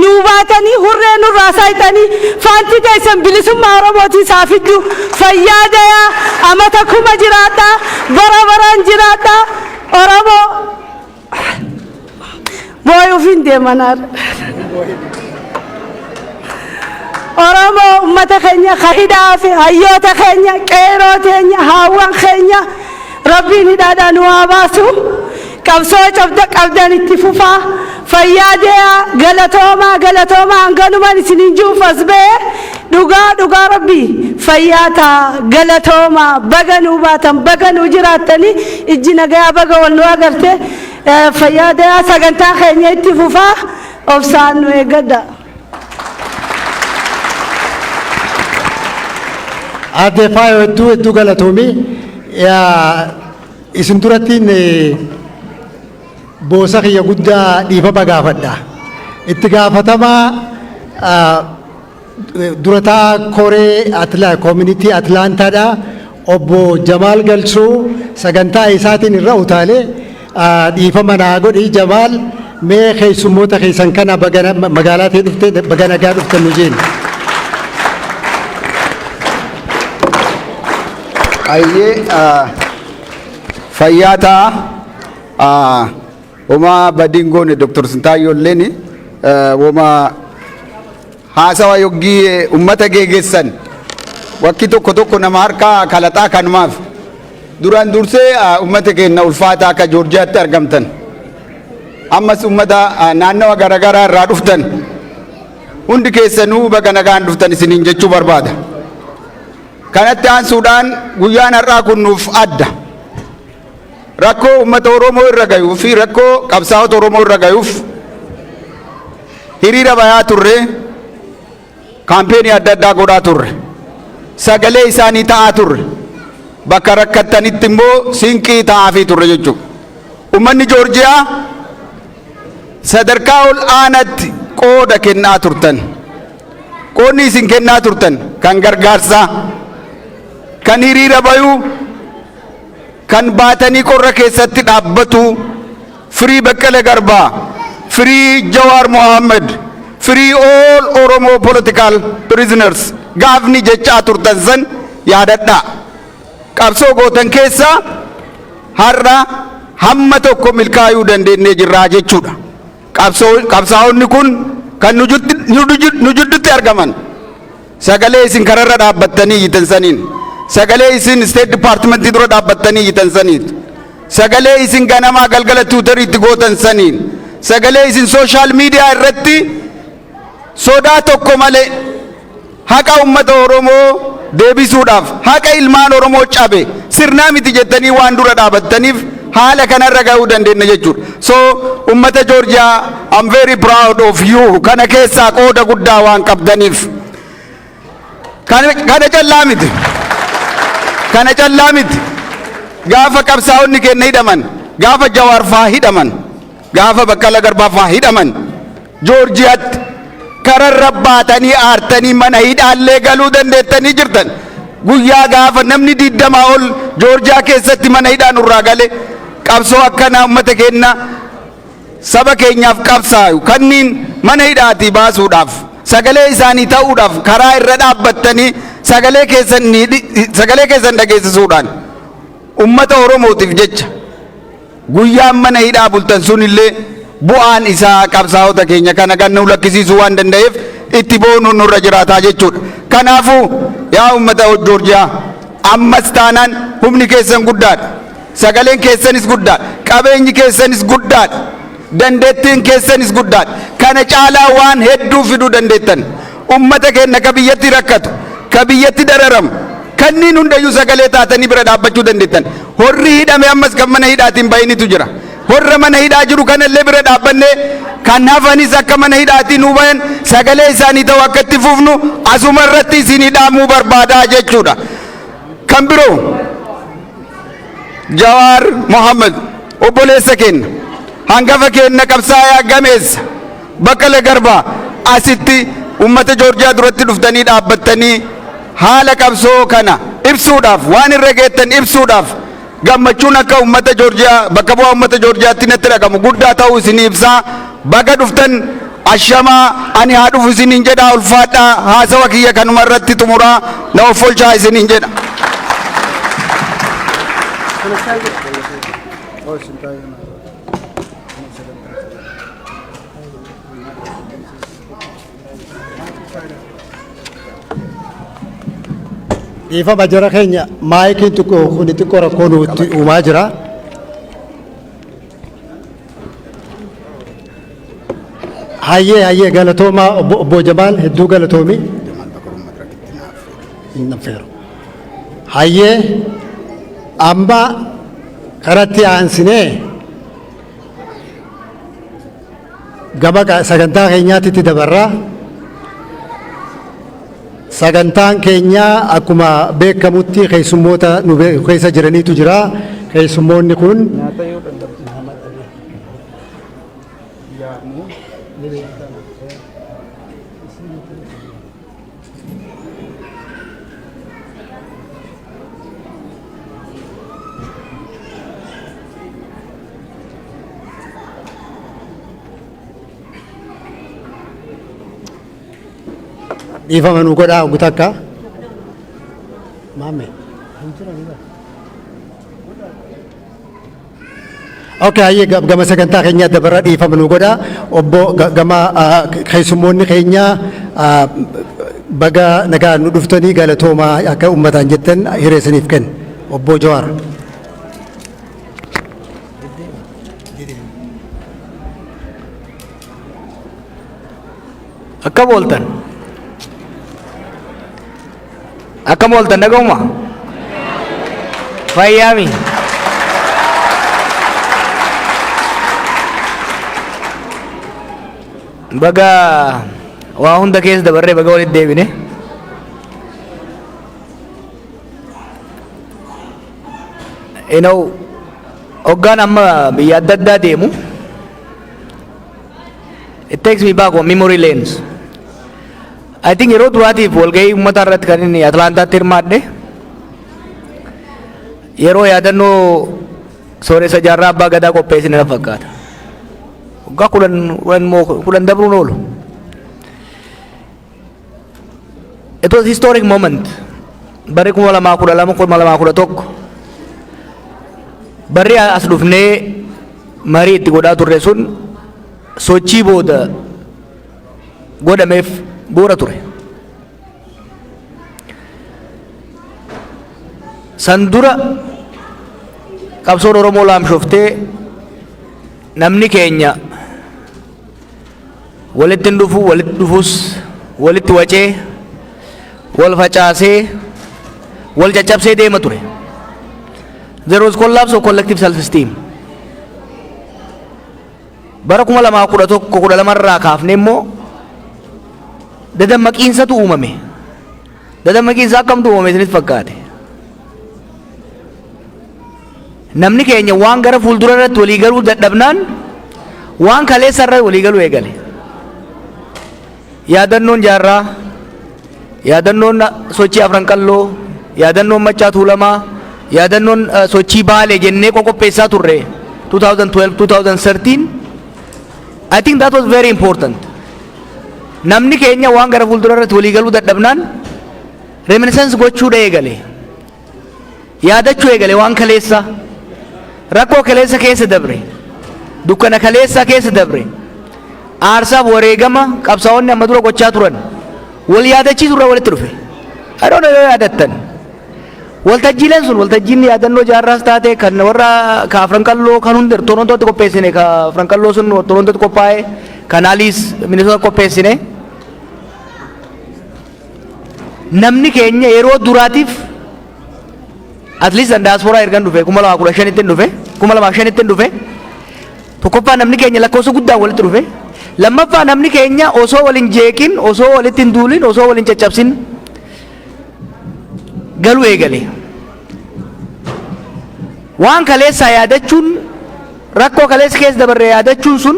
nuu baatanii hurree nurraa saayitanii faanti teessan bilisummaa Oromootii saafiddu. Fayyaa dayaa, amata 1000 jiraadhaa, bara baraan jiraadhaa. Oromoo, booyuuf hin deemanaar. Oromoo, ummata keenya ka hidhaa fi hayyoota keenya, qeeroo teenya, haawwan keenya, Rabbiin hidhaadhaan nu haa baasu. Qabsoo cabda qabdan itti fufaa. Fayyaa deeyaa, galatoomaa, galatoomaa. Hanganumaan isiniin jiruuf as ba'ee. Dhugaa, dhugaa Rabbii, fayyaa taa, galatoomaa. Baga nuu baatan, baga nuu jiraattanii, ijji nagayaa baga wal nu agarte. Fayyaa deeyaa, sagantaa keenya itti fufaa, obsaan nu eeggadha. Aadde Faayoo, hedduu hedduu galatoomii. Isin durattiin boosa kiyya guddaa dhiifama gaafadha. Itti gaafatamaa Durataa koree community Atlaantaadha. Obbo Jamaal Galchuu sagantaa isaatiin irra utaalee dhiifama naa godhi. Jamaal, mee keessummoota keessan kana magaalaa ta'e dhufte baga nagaa dhuftan nu jeen. Ayyee, fayyaa ta'a. Homaa badiin goone. Dr. Sintaayyoo illeen woma haasawa yoggii ummata geeggessan wakki tokko tokko nama harkaa kalaxaa. Kanumaaf duraan dursee ummata keenya ulfaataa akka Joorjiyaatti argamtan, ammas ummata naannawa garaagaraa irraa dhuftan hundi keessanuu baga nagaan dhuftan isiniin jechuu barbaada. Kanatti aansuudhaan guyyaan har'aa kun nuuf adda. Rakkoo uummata Oromoo irra gayuu fi rakkoo qabsaa'ota Oromoo irra gayuuf hiriira bayaa turre, campaign adda addaa godhaa turre, sagalee isaanii ta'aa turre, bakka rakkattanitti immoo sinqii ta'aafii turre jechuudha. Uummanni Joorjiyaa sadarkaa ol aanaatti qooda kennaa turtan. Qoodni isin kennaa turtan kan gargaarsaa, kan hiriira bayuu, kan baatanii qorra keessatti dhaabbatu, "Free Baqqala Garbaa, free Jawaar Mohammed, free all Oromo political prisoners" gaafni jechaa turtan san yaadadhaa. Qabsoo gootan keessaa har'a hamma tokko milkaa'uu dandeenyee jirraa jechuudha. Qabsaa'onni kun kan nu jidduutti argaman sagalee isin kararra dhaabbattanii iyyitan saniin, sagalee isin State Department dura dhaabbattanii iyyitan saniin, sagalee isin ganamaa galgala Twitteriitti gootan saniin, sagalee isin social media irratti sodaa tokko malee haqa ummata Oromoo deebisuudhaaf, haqa ilmaan Oromoo cabe sirnaa miti jettanii waan dura dhaabattaniif haala kanarra gahuu dandeenya jechuudha. So ummata Joorjiyaa, I'm very proud of you, kana keessaa qooda guddaa waan qabdaniif. Kana callaa miti. Kana callaa miti. Gaafa qabsaa'onni keenya hidhaman, gaafa Jawaar faa hidhaman, gaafa Baqqala Garbaa faa hidhaman, Joorjiyaatti kararra baatanii aartanii mana hidhaallee galuu dandeettanii jirtan. Guyyaa gaafa namni 20 ol Joorjiyaa keessatti mana hidhaa nurraa gale, qabsoo akkanaa uummata keenya saba keenyaaf qabsaayu kanniin mana hidhaatii baasuudhaaf, sagalee isaanii ta'uudhaaf karaa irra dhaabbattanii sagalee keessan dhageessisuudhaan ummata Oromootiif jecha guyyaan mana hidhaa bultan sun illee bu'aan isaa qabsaa'ota keenya kana kan nu lakkisiisuu waan danda'eef itti boonuun nurra jiraataa jechuudha. Kanaafuu yaa ummata Joorjiyaa, ammas taanaan humni keessan guddaadha. Sagaleen keessanis guddaadha. Qabeenyi keessanis guddaadha. Dandeettiin keessanis guddaadha. Kana caalaa waan hedduu fiduu dandeettan. Ummata keenya ka biyyatti rakkatu, ka biyyatti dararamu, kanneen hundayyuu sagalee taatanii bira dhaabbachuu dandeettan. Horri hidhame ammas kan mana hidhaatiin bahinitu jira. Horra mana hidhaa jiru kanallee bira dhaabbannee kan hafanis akka mana hidhaatiin nu bayan sagalee isaanii ta'u akka itti fufnu asuma irratti isin hidhaamuu barbaadaa jechuudha. Kan biroo, Jawaar Mohammed obboleessa keenya, hangafa keenya, qabsaayaa gameessa Baqqala Garbaa, asitti ummata Joorjiyaa duratti dhuftanii dhaabbattanii haala qabsoo kana ibsuudhaaf, waan irra geettan ibsuudhaaf, gammachuun akka ummata Joorjiyaa bakka bu'aa ummata Joorjiyaatti natti dhagamu guddaa ta'uu isinii ibsaa. Baga dhuftan, ashamaa, ani haa dhufu isiniin jedhaa. Ulfaadhaa, haasawa kiyya kanuma irratti xumuraa, na of olchaa isiniin jedha. Dhiifama jara keenya, maayikiin xiqqoo kun xiqqoo rakkoo nutti uumaa jira. Hayyee, hayyee, galatoomaa obbo Jamaal, hedduu galatoomi. Hin affeeru. Hayyee, amma kanatti aansinee gama sagantaa keenyaatti dabarraa. Sagantaan keenya akkuma beekamutti keessummoota nu keessa jiraniitu jira. Keessummoonni kun Nyaata yoo danda'u. Yaa'u. Dhiifama nu godhaa ogu takka. Maame. Okay, hayyee, gama sagantaa keenyaa dabarra, dhiifama nu godhaa. Obbo gama keessummoonni keenya baga nagaan nu dhuftanii, galatoomaa akka uummataan jettan hireessaniif kenna. Obbo Jawaar. Akkam ooltan? Akkam ooltan, dhaga'uma? Fayyaami? Baga waa hunda keessa dabarree baga walitti deebine. Hoggaan amma biyya adda addaa deemu, it takes me back on memory lanes. I think yeroo duraatiif walgahii uummata irratti kan inni Atlaantaatti hirmaadhe yeroo yaadannoo Sooressa Jaarraa Abbaa Gadaa qopheessine na fakkaata. Waggaa 10, 10 moo 10 dabruun oolu. It was historic moment. Barri 2012, 2011 barri as dhufnee marii itti godhaa turre sun sochii booda godhameef bu'uura ture. San dura qabsoon Oromoo laamshoftee, namni keenya walitti hin dhufu, walitti dhufus walitti wacee, wal facaasee, wal caccabsee deema ture. There was collapse of collective self-esteem. Bara 2011, 12 irraa kaafne immoo dadammaqiinsatu uumame. Dadammaqiinsa akkamtu uumame isinitti fakkaate? Namni keenya waan gara fuuldura irratti walii galuu dadhabnaan waan kaleessa irratti walii galuu eegale. Yaadannoon Jaarraa, yaadannoon sochii Afran Qalloo, yaadannoon Maccaa Tuulamaa, yaadannoon sochii Baalee jennee qoqopheessaa turre 2012, 2013, I think that was very important. Namni keenya waan gara fuuldura irratti walii galuu dadhabnaan reminiscence gochuudha eegale. Yaadachuu eegale waan kaleessa. Rakkoo kaleessa keessa dabre. Dukkana kaleessa keessa dabre. Aarsaaf wareegama qabsaa'onni amma dura gochaa turan. Wal yaadachiisuu irraa walitti dhufe. I don't know yoo yaadattan. Waltajjiileen sun, waltajjiin yaadannoo Jaarraas taate, kan warra ka Afran Qalloo kan hunda Torontootti qopheessine, ka Afran Qalloo sun Torontootti qophaa'e, kan Aliis Minnesota qopheessine. Namni keenya yeroo duraatiif, at least an diaspora ergan dhufe 2015tti dhufe, 2005tti dhufe, tokkoffaa namni keenya lakkoofsa guddaan walitti dhufe, lammaffaa namni keenya osoo wal hin jeeqin, osoo walitti hin duulin, osoo wal hin caccabsin galuu eegale. Waan kaleessaa yaadachuun, rakkoo kaleessa keessa dabarre yaadachuun sun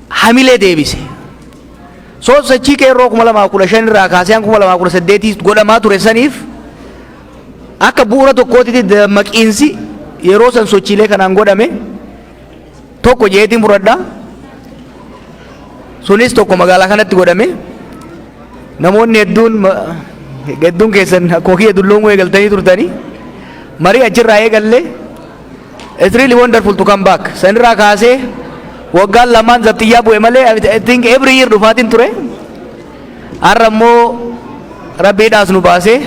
hamilee deebise. So sochii qeerroo 2015 irraa kaasee hanga 2018 godhamaa ture saniif akka bu'uura tokkootitti dammaqiinsi yeroo san sochiilee kanaan godhame tokko jeetiin fudhadha. Sunis tokko magaalaa kanatti godhame. Namoonni hedduun, hedduun keessan akkuma kiyya dulloomuu eegaltanii turtanii marii achirraa eegalle. It's really wonderful to come back. Sanirraa kaasee waggaan lamaan zabxiyyaa bu'e malee I think every year dhufaatiin ture. Har'a immoo rabbiidhaas nu baasee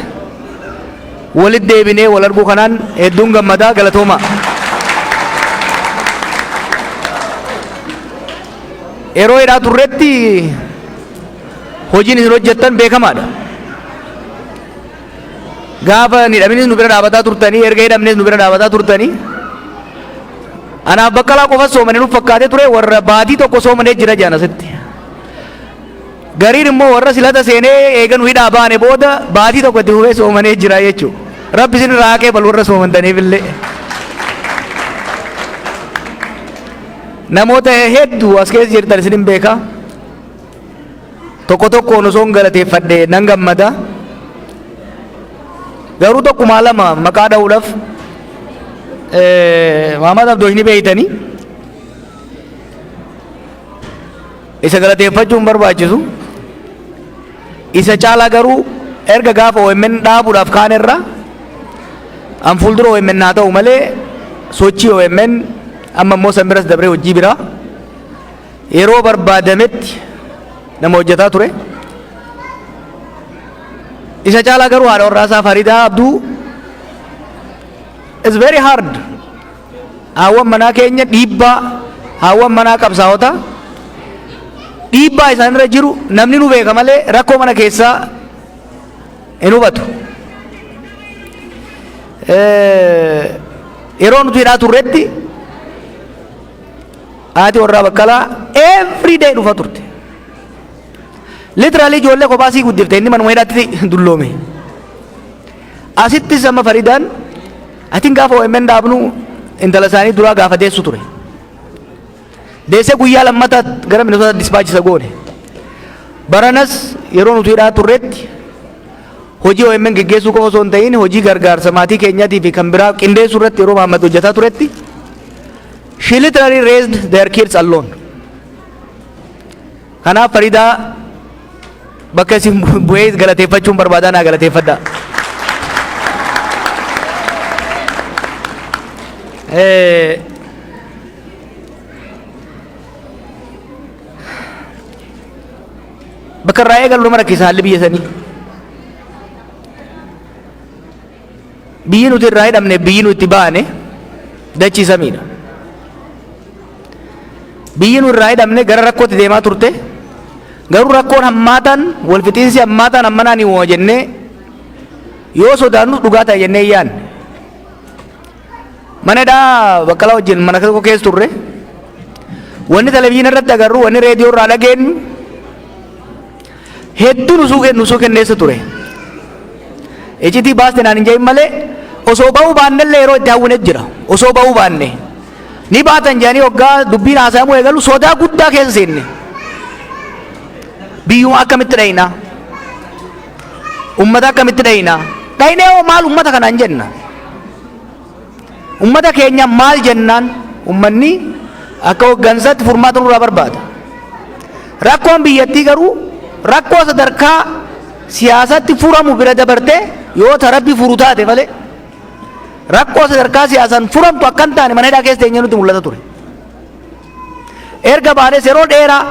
walitti deebinee wal arguu kanaan hedduun gammadaa, galatooma. Yeroo hidhaa turretti hojiin isin hojjettan beekamaadha. Gaafa hin hidhaminis nu bira dhaabataa turtanii, erga hidhamnes nu bira dhaabataa turtanii. Anaaf Baqqalaa qofa soomanii nuuf fakkaatee ture, warra baatii tokko soomanee jira jaan asitti. Gariin immoo warra silata seenee eega nu hidhaa baane booda baatii tokko itti fufee soomanee jira jechuudha. Rabbi isin irraa haqee bal warra soomantaniif illee. Namoota hedduu as keessa jirtan isin hin beeka. Tokko tokkoon osoo hin galateeffadhe nan gammada. Garuu tokkumaa lama maqaa dha'uudhaaf, Mahamad Abdoosh ni beeytanii. Isa galateeffachuun barbaachisu. Isa caalaa garuu erga gaafa OMN dhaabuudhaaf kaan irra an fuuldura OMN haa ta'u malee, sochii OMN amma immoo san biras dabree hojii biraa yeroo barbaadametti nama hojjetaa ture. Isa caalaa garuu haadha warraasaa Faridaa Abduu is very hard. Haawwan manaa keenya dhiibbaa, haawwan manaa qabsaa'ota dhiibbaa isaanirra jiru namni nu beeka malee rakkoo mana keessaa hin hubatu. Yeroo nuti hidhaa turretti haati warraa Baqqalaa every day dhufa turte. Literally ijoollee kophaa sii guddifte, inni manuma hidhaatti dulloome. Asittis amma Faridaan atiin gaafa OMN dhaabnu intala isaanii duraa gaafa deessu ture. Deessee guyyaa lammataa gara Minnesota dispatch isa goone. Baranas yeroo nuti hidhaa turretti hojii OMN geggeessuu qofa osoo hin ta'in hojii gargaarsa maatii keenyaatii fi kan biraa qindeessuu irratti yeroo Mahammad hojjetaa turetti she literally raised their kids alone. Kanaaf Faridaa bakka isin bu'ee galateeffachuun barbaadaa, naa galateeffadhaa. Bakka irraa eegalu nama rakkisa haalli biyya sanii. Biyyi nuti irraa hidhamne, biyyi nuti itti baane dachii samiidha. Biyyi nu irraa hidhamne gara rakkootti deemaa turte. Garuu rakkoon hammaataan, wal fixiinsi hammaataan hammanaan hin uumama jennee yoo sodaannu dhugaa ta'e jennee hin yaadne. Mana hidhaa Baqqalaa wajjin mana tokko keessa turre. Wanni televizyiina irratti agarru, wanni reediyoo irraa dhageenyu hedduu nusuu kenneessa ture. Icitii baaste naan hin jedhin malee osoo ba'uu baannellee yeroo itti hawwinet jira. Osoo ba'uu baanne. Ni baatan jedhanii hoggaa dubbiin haasa'amuu eegalu sodaa guddaa keessa seenne. Biyyuma akkamitti dhayina? Ummata akkamitti dhayina? Dhaynee hoo maal ummata kanaan jenna? Ummata keenya maal jennaan? Ummanni akka hoggansaatti furmaata nurraa barbaada. Rakkoon biyyattii garuu rakkoo sadarkaa siyaasatti furamu bira dabartee yoo ta Rabbi furu taate malee rakkoo sadarkaa siyaasaan furamtu akka hin taane mana hidhaa keessa teenyee nutti mul'ata ture. Erga baanes yeroo dheeraa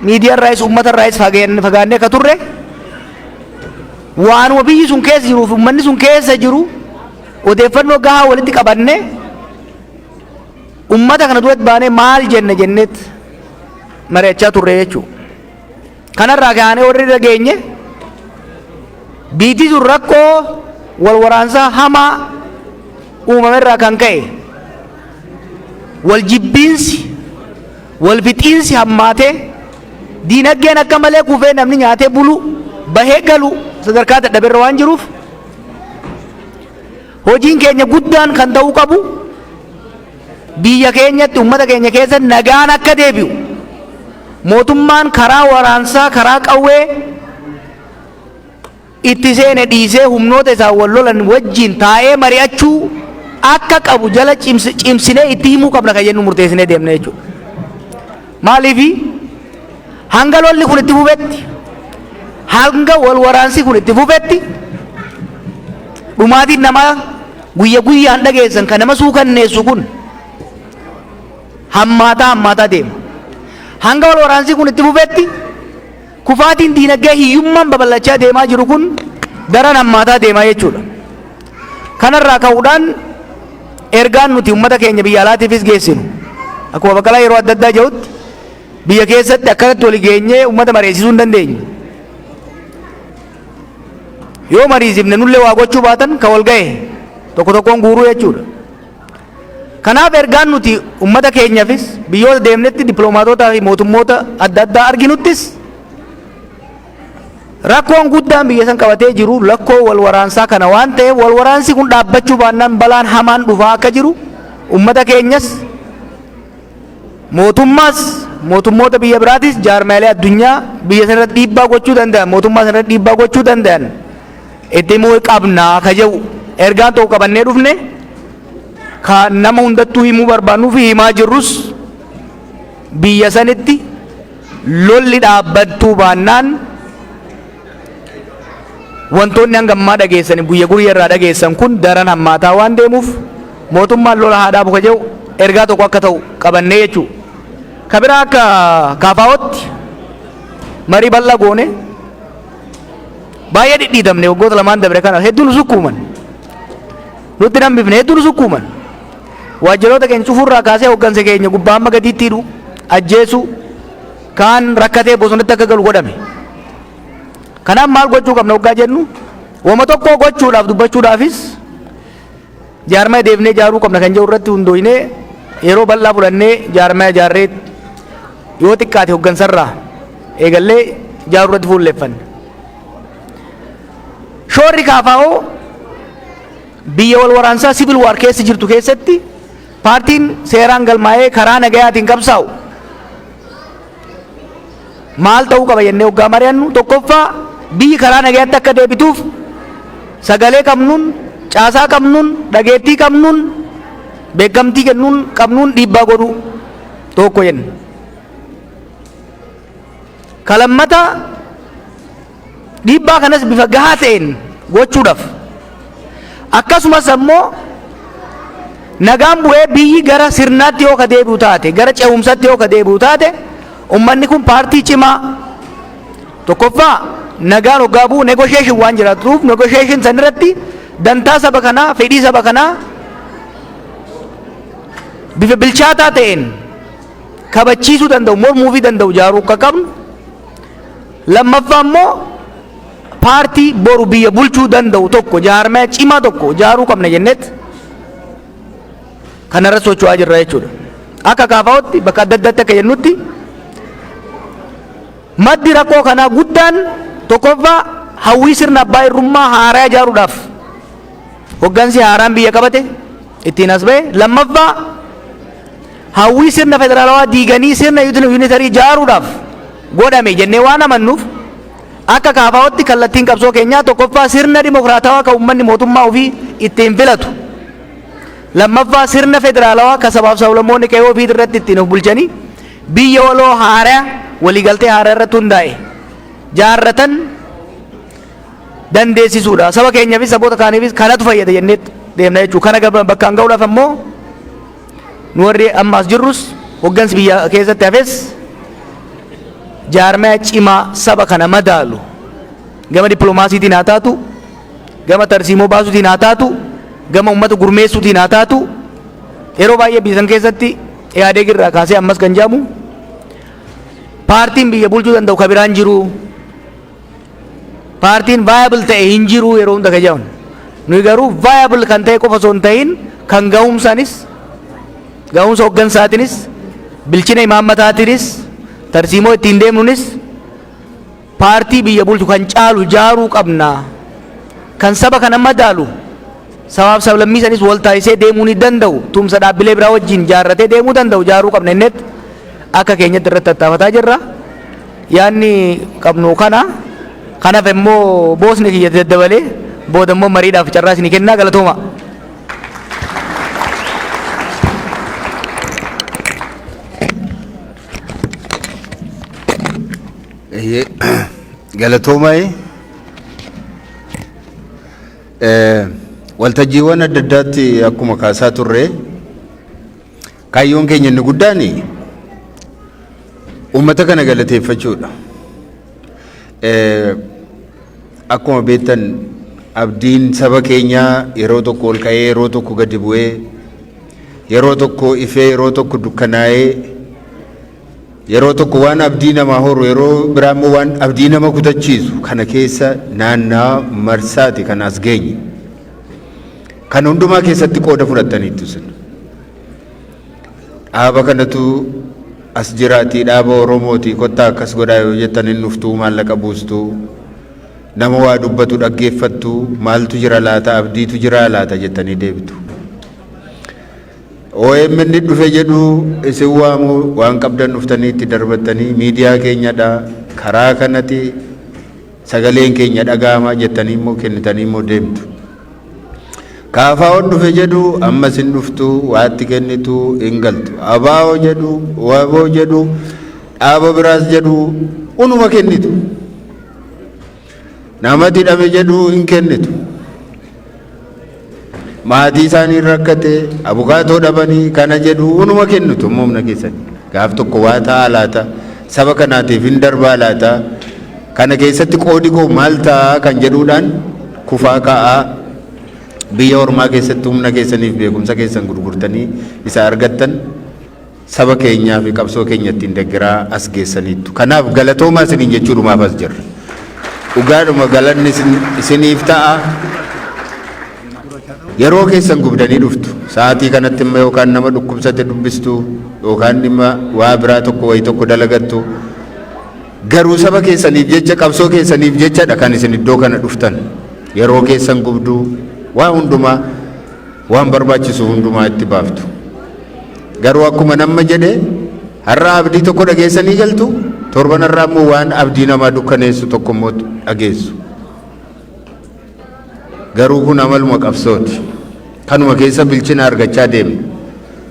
miidiyaa irraayis uummata irraayis fagaannee akka turre waanuma biyyi sun keessa jiruuf uummanni sun keessa jiru odeeffannoo gahaa walitti qabannee uummata kana duratti baanee maal jenna jenneet mari'achaa turre jechuudha. Kanarraa kaanee warri dhageenye biitii sun rakkoo wal waraansaa hamaa uumamerraa kan ka'e wal jibbiinsi, wal fixiinsi hammaatee, diinagdeen akka malee kufee, namni nyaatee bulu bahee galu sadarkaa dadhaberra waan jiruuf, hojiin keenya guddaan kan ta'uu qabu biyya keenyatti uummata keenya keessa nagaan akka deebi'u, mootummaan karaa waraansaa, karaa qawwee itti seene dhiisee humnoota isaan wal lolan wajjin taa'ee mari'achuu akka qabu jala cimsinee itti himuu qabna kan jennu murteessinee deemne jechuudha. Maaliifi hanga lolli kun itti fufetti, hanga wal waraansi kun itti fufetti, dhumaatiin namaa guyya guyyaan dhageessan kan nama suukanneessu kun hammaataa hammaataa deema. Hanga wal waraansi kun itti fufetti kufaatiin diinagdee, hiyyummaan babal'achaa deemaa jiru kun daran hammaataa deemaa jechuudha. Kanarraa ka'uudhaan ergaan nuti uummata keenya biyya alaatiifis geessinu, akkuma Baqqalaa yeroo adda addaa jedhutti, biyya keessatti akkanatti wali geenyee uummata mari'isiisuu hin dandeenyu. Yoo mariisifne nullee waa gochuu baatan ka wal ga'e tokko tokkoon guuruu jechuudha. Kanaaf ergaan nuti uummata keenyaafis biyyoota deemnetti dippiloomaatotaa fi mootummoota adda addaa arginuttis, rakkoon guddaan biyya san qabatee jiru lakkoo wal waraansaa kana waan ta'eef, wal waraansi kun dhaabbachuu baannaan balaan hamaan dhufaa akka jiru uummata keenyas, mootummaas, mootummoota biyya biraatis, jaarmaalee addunyaa biyya sana irratti dhiibbaa gochuu danda'an, mootummaa sana irratti dhiibbaa gochuu danda'an itti himuu qabnaa ka jedhu ergaan tokko qabannee dhufne. Ka nama hundattuu himuu barbaannuu fi himaa jirrus biyya sanitti Lolli dhaabbattuu baannaan, wantoonni hanga ammaa dhageessan, guyya guyya irraa dhageessan kun daran hammaataa waan deemuuf, mootummaan lola haa dhaabu ka jedhu ergaa tokko akka ta'u qabannee jechuu. Ka biraa, akka KFOtti marii bal'aa goone. Baay'ee dhidhiitamne. Waggoota lamaan dabre kana hedduu nu sukkuuman, nutti nambifne, hedduu nu sukkuuman. Waajjiroota keenya cufuurraa kaasee hooggansa keenya gubbaa hamma gadiitti hidhu, ajjeesu, kaan rakkatee bosonatti akka galu godhame. Kanaaf maal gochuu qabna hoggaa jennu, wama tokko gochuudhaaf, dubbachuudhaafis jaarmaya deebinee ijaaruu qabna kan jedhu irratti hundooynee, yeroo bal'aa fudhannee jaarmaya ijaarree, yoo xiqqaate hooggansarraa eegallee ijaaruu irratti fuulleeffanne. Shoorri KFO biyya wal waraansaa, civil war keessa jirtu keessatti, paartiin seeraan galmaa'ee karaa nagayaatiin qabsaa'u maal ta'uu qaba jennee hoggaa mari'annu, tokkoffaa biyyi karaa nagayaatti akka deebituuf sagalee qabnuun, caasaa qabnuun, dhageettii qabnuun, beekamtii kennuun qabnuun dhiibbaa godhuu tokko jenna. Kalammata dhiibbaa kanas bifa gahaa ta'een gochuudhaaf, akkasumas ammoo nagaan bu'ee biyyi gara sirnaatti yoo ka deebi'u taate, gara ce'umsatti yoo ka deebi'u taate, ummanni kun paartii cimaa, tokkoffaa nagaan hoggaa bu'u negotiation waan jiraatuuf, negotiation san irratti dantaa saba kanaa, fedhii saba kanaa bifa bilchaataa ta'een kabachiisuu danda'u, mormuufii danda'u ijaaruu akka qabnu, lammaffaa immoo paartii boru biyya bulchuu danda'u tokko, jaarmaya cimaa tokko ijaaruu qabna jenneet kanarra socho'aa jirra jechuudha. Akka KFOtti bakka adda addaatti akka jennutti, maddi rakkoo kanaa guddaan tokkoffaa hawwii sirna abbaa irrummaa haaraa ijaaruudhaaf hoggansi haaraan biyya qabate ittiin as ba'e, lammaffaa hawwii sirna federaalawaa diiganii sirna unitary ijaaruudhaaf godhame jennee waan amannuuf, akka KFOtti kallattiin qabsoo keenyaa tokkoffaa sirna dimokiraatawaa kan uummanni mootummaa ofii ittiin filatu, lammaffaa sirna federaalawaa kan sabaaf sablammoonni qe'ee ofii irratti ittiin of bulchanii biyya waloo haaraa, waliigaltee haaraa irratti hundaa'e jaarratan dandeessisuudha. Saba keenyaafis saboota kaaniifis kanatu fayyada jennee deemna jechuudha. Kana bakkaan ga'uudhaaf ammoo nu warri ammaas jirrus, hoggansi biyya keessatti hafes, jaarmaya cimaa saba kana madaalu, gama dippiloomaasiitiin haa taatu, gama tarsiimoo baasuutiin haa taatu, gama uummata gurmeessuutiin haa taatu. Yeroo baay'ee biyya san keessatti Ihaadeeg irraa kaasee ammas kan jedhamu, paartiin biyya bulchuu danda'u ka biraan jiru, paartiin viable ta'e hin jiru yeroo hunda ka jedhamu. Nuyi garuu viable kan ta'e qofa osoo hin ta'in, kan ga'umsaanis, ga'umsa hoggansaatiinis, bilchina imaammataatiinis, tarsiimoo ittiin deemnunis paartii biyya bulchu kan caalu jaaruu qabna, kan saba kana madaalu, sabaaf sablammii sanis wal taasisee deemuu ni danda'u, tumsa dhaabbilee biraa wajjin jaarratee deemuu danda'u jaaruu qabna innet akka keenyatti irratti tattaafataa jirra. Yaanni qabnu kana. Kanaaf immoo boosni kiyya daddabalee booda immoo mariidhaaf carraa isinii kennaa. Galatooma. Galatoomaayi. Waltajjiiwwan adda addaatti akkuma kaasaa turre, kaayyoon keenya inni guddaan uummata kana galateeffachuudha. Akkuma beektan, abdiin saba keenyaa yeroo tokko ol ka'ee, yeroo tokko gadi bu'ee, yeroo tokko ifee, yeroo tokko dukkanaa'ee, yeroo tokko waan abdii namaa horu, yeroo biraa immoo waan abdii nama kutachiisu kana keessa naannaa marsaati kan as geenye. Kan hundumaa keessatti qooda fudhattaniittu sin. Dhaaba kanatu as jiraatii, dhaaba Oromooti, kottaa akkas godhaa yoo jettan hin dhuftuu, maallaqa buustuu, nama waa dubbatu dhaggeeffattu, maaltu jira laata, abdiitu jira laata jettanii deebitu. OMN dhufe jedhu isin waamu, waan qabdan dhuftanii itti darbattanii, miidiyaa keenyadha, karaa kanatti sagaleen keenya dhaga'ama jettanii immoo kennitanii immoo deemtu. KFO'n dhufe jedhu ammas hin dhuftu, waatti kennitu, hin galtu. ABO jedhu, WBO jedhu. Dhaaba biraas jedhu unuma kennitu. Namatti hidhame jedhu hin kennitu. Maatii isaanii rakkate, abukaatoo dhabanii kana jedhu unuma kennitu immoo humna keessan. Gaaf tokko waa ta'a laata, saba kanaatiif hin darbaa laata, kana keessatti qoodi koo maal ta'a kan jedhuudhaan kufaa ka'aa biyya ormaa keessatti humna keessaniif beekumsa keessan gurgurtanii isa argattan saba keenyaa fi qabsoo keenya ittiin deggeraa as geessaniittu. Kanaaf galatoomaa isiniin jechuudhumaaf as jirra. Dhugaadhuma galanni isiniif ta'a. Yeroo keessan gubdanii dhuftu. Sa'aatii kanatti immoo yookaan nama dhukkubsate dubbistu yookaan dhimma waa biraa tokko wayii tokko dalagattu. Garuu saba keessaniif jecha, qabsoo keessaniif jechadha kan isin iddoo kana dhuftan. Yeroo keessan gubduu, waa hundumaa, waan barbaachisu hundumaa itti baaftu. Garuu akkuma namma jedhe, har'a abdii tokko dhageessanii galtu, torban har'aa immoo waan abdii namaa dukkaneessu tokko immoo dhageessu. Garuu kun amaluma qabsooti. Kanuma keessa bilchina argachaa deemna.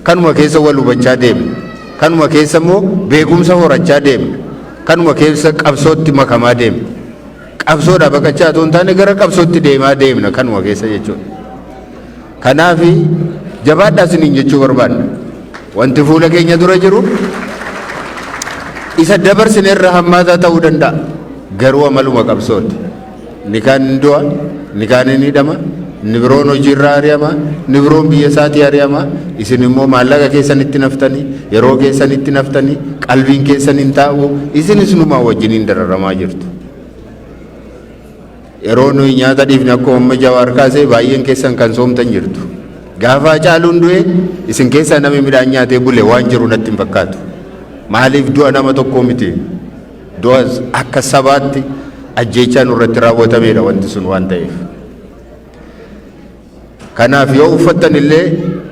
Kanuma keessa wal hubachaa deemna. Kanuma keessa immoo beekumsa horachaa deemna. Kanuma keessa qabsootti makamaa deemna. Qabsoodhaa baqachaa otoo hin taane gara qabsootti deemaa deemna kanuma keessa jechuudha. Kanaaf jabaadhaa isiniin jechuu barbaanna. Wanti fuula keenya dura jiru isa dabarsine irra hammaataa ta'uu danda'a. Garuu amaluma qabsooti. Inni kaan ni du'a, inni kaan ni hidhama, inni biroon hojiirraa ari'ama, inni biroon biyya isaatii ari'ama. Isin immoo maallaqa keessanitti naftanii, yeroo keessanitti naftanii, qalbiin keessan hin taa'u, isinis numaa wajjiniin dararamaa jirtu. Yeroo nuyi nyaata dhiifne, akkuma amma Jawaar kaasee, baay'een keessan kan soomtan jirtu. Gaafa Hacaaluun du'e isin keessaa namni midhaan nyaatee bule waan jiru natti hin fakkaatu. Maaliif? Du'a nama tokkoo miti. Du'a akka sabaatti ajjeechaa nurratti raawwatameedha wanti sun waan ta'eef. Kanaaf yoo uffattan illee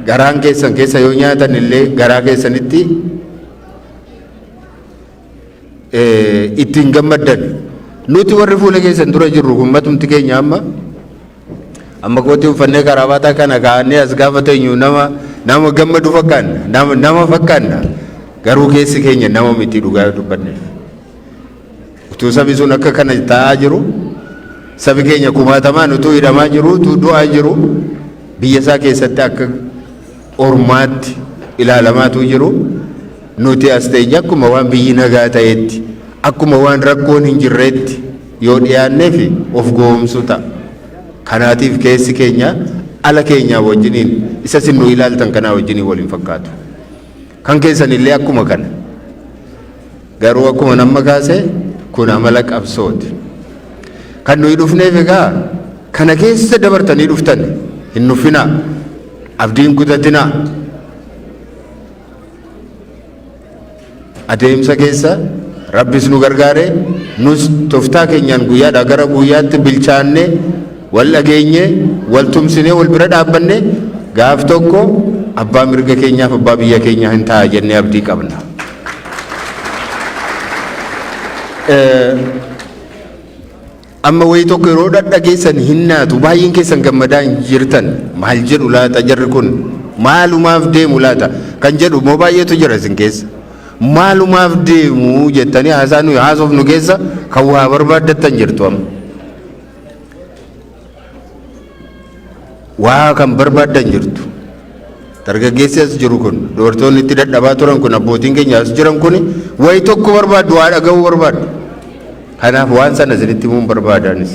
garaan keessan keessa, yoo nyaatan illee garaa keessanitti ittiin gammaddan. Nuti warri fuula keessan dura jirru kun matumti keenya amma amma kootii uffannee karabaataa kana kaa'annee as gaafa teenyu nama nama gammadu fakkaanna, nama nama fakkaanna, garuu keessi keenya nama miti dhugaa dubbanneef. Utuu sabi sun akka kana taa'aa jiru, sabi keenya kumaatamaan utuu hidhamaa jiru, utuu du'aa jiru, biyya isaa keessatti akka ormaatti ilaalamaatu jiru, nuti as teenye akkuma waan biyyi nagaa ta'etti, akkuma waan rakkoon hin jirreetti yoo dhiyaannee fi of goomsuu ta'a. Kanaatiif keessi keenya ala keenyaa wajjiniin, isa isin nu ilaaltan kanaa wajjiniin waliin fakkaatu. Kan keessan illee akkuma kana. Garuu akkuma nama kaase, kun amala qabsooti. Kan nuyi dhufneef egaa kana keessa dabartanii dhuftan hin nuffinaa. Abdiin kutatinaa. Adeemsa keessa Rabbis nu gargaare, nus toftaa keenyaan guyyaadhaa gara guyyaatti bilchaanne, wal dhageenye, wal tumsinee, wal bira dhaabbanne, gaaf tokko abbaa mirga keenyaaf abbaa biyya keenyaa hin ta'a jennee abdii qabna. Amma wayii tokko yeroo dhadhageessan hin naatu, baay'een keessan gammadaa hin jirtan. Maal jedhu laata jarri kun, maalumaaf deemu laata kan jedhu immoo baay'eetu jira isin keessa. Maalumaaf deemu jettanii haasaa nuyi haasofnu keessa kan waa barbaaddattan jirtu amma. Waa kan barbaaddan jirtu. Dargaggeessi as jiru kun, dubartoonni itti dadhabaa turan kun, abbootiin keenya as jiran kun wayi tokko barbaaddu, waa dhaga'uu barbaaddu. Kanaaf waan sana isinitti himuun barbaadaanis.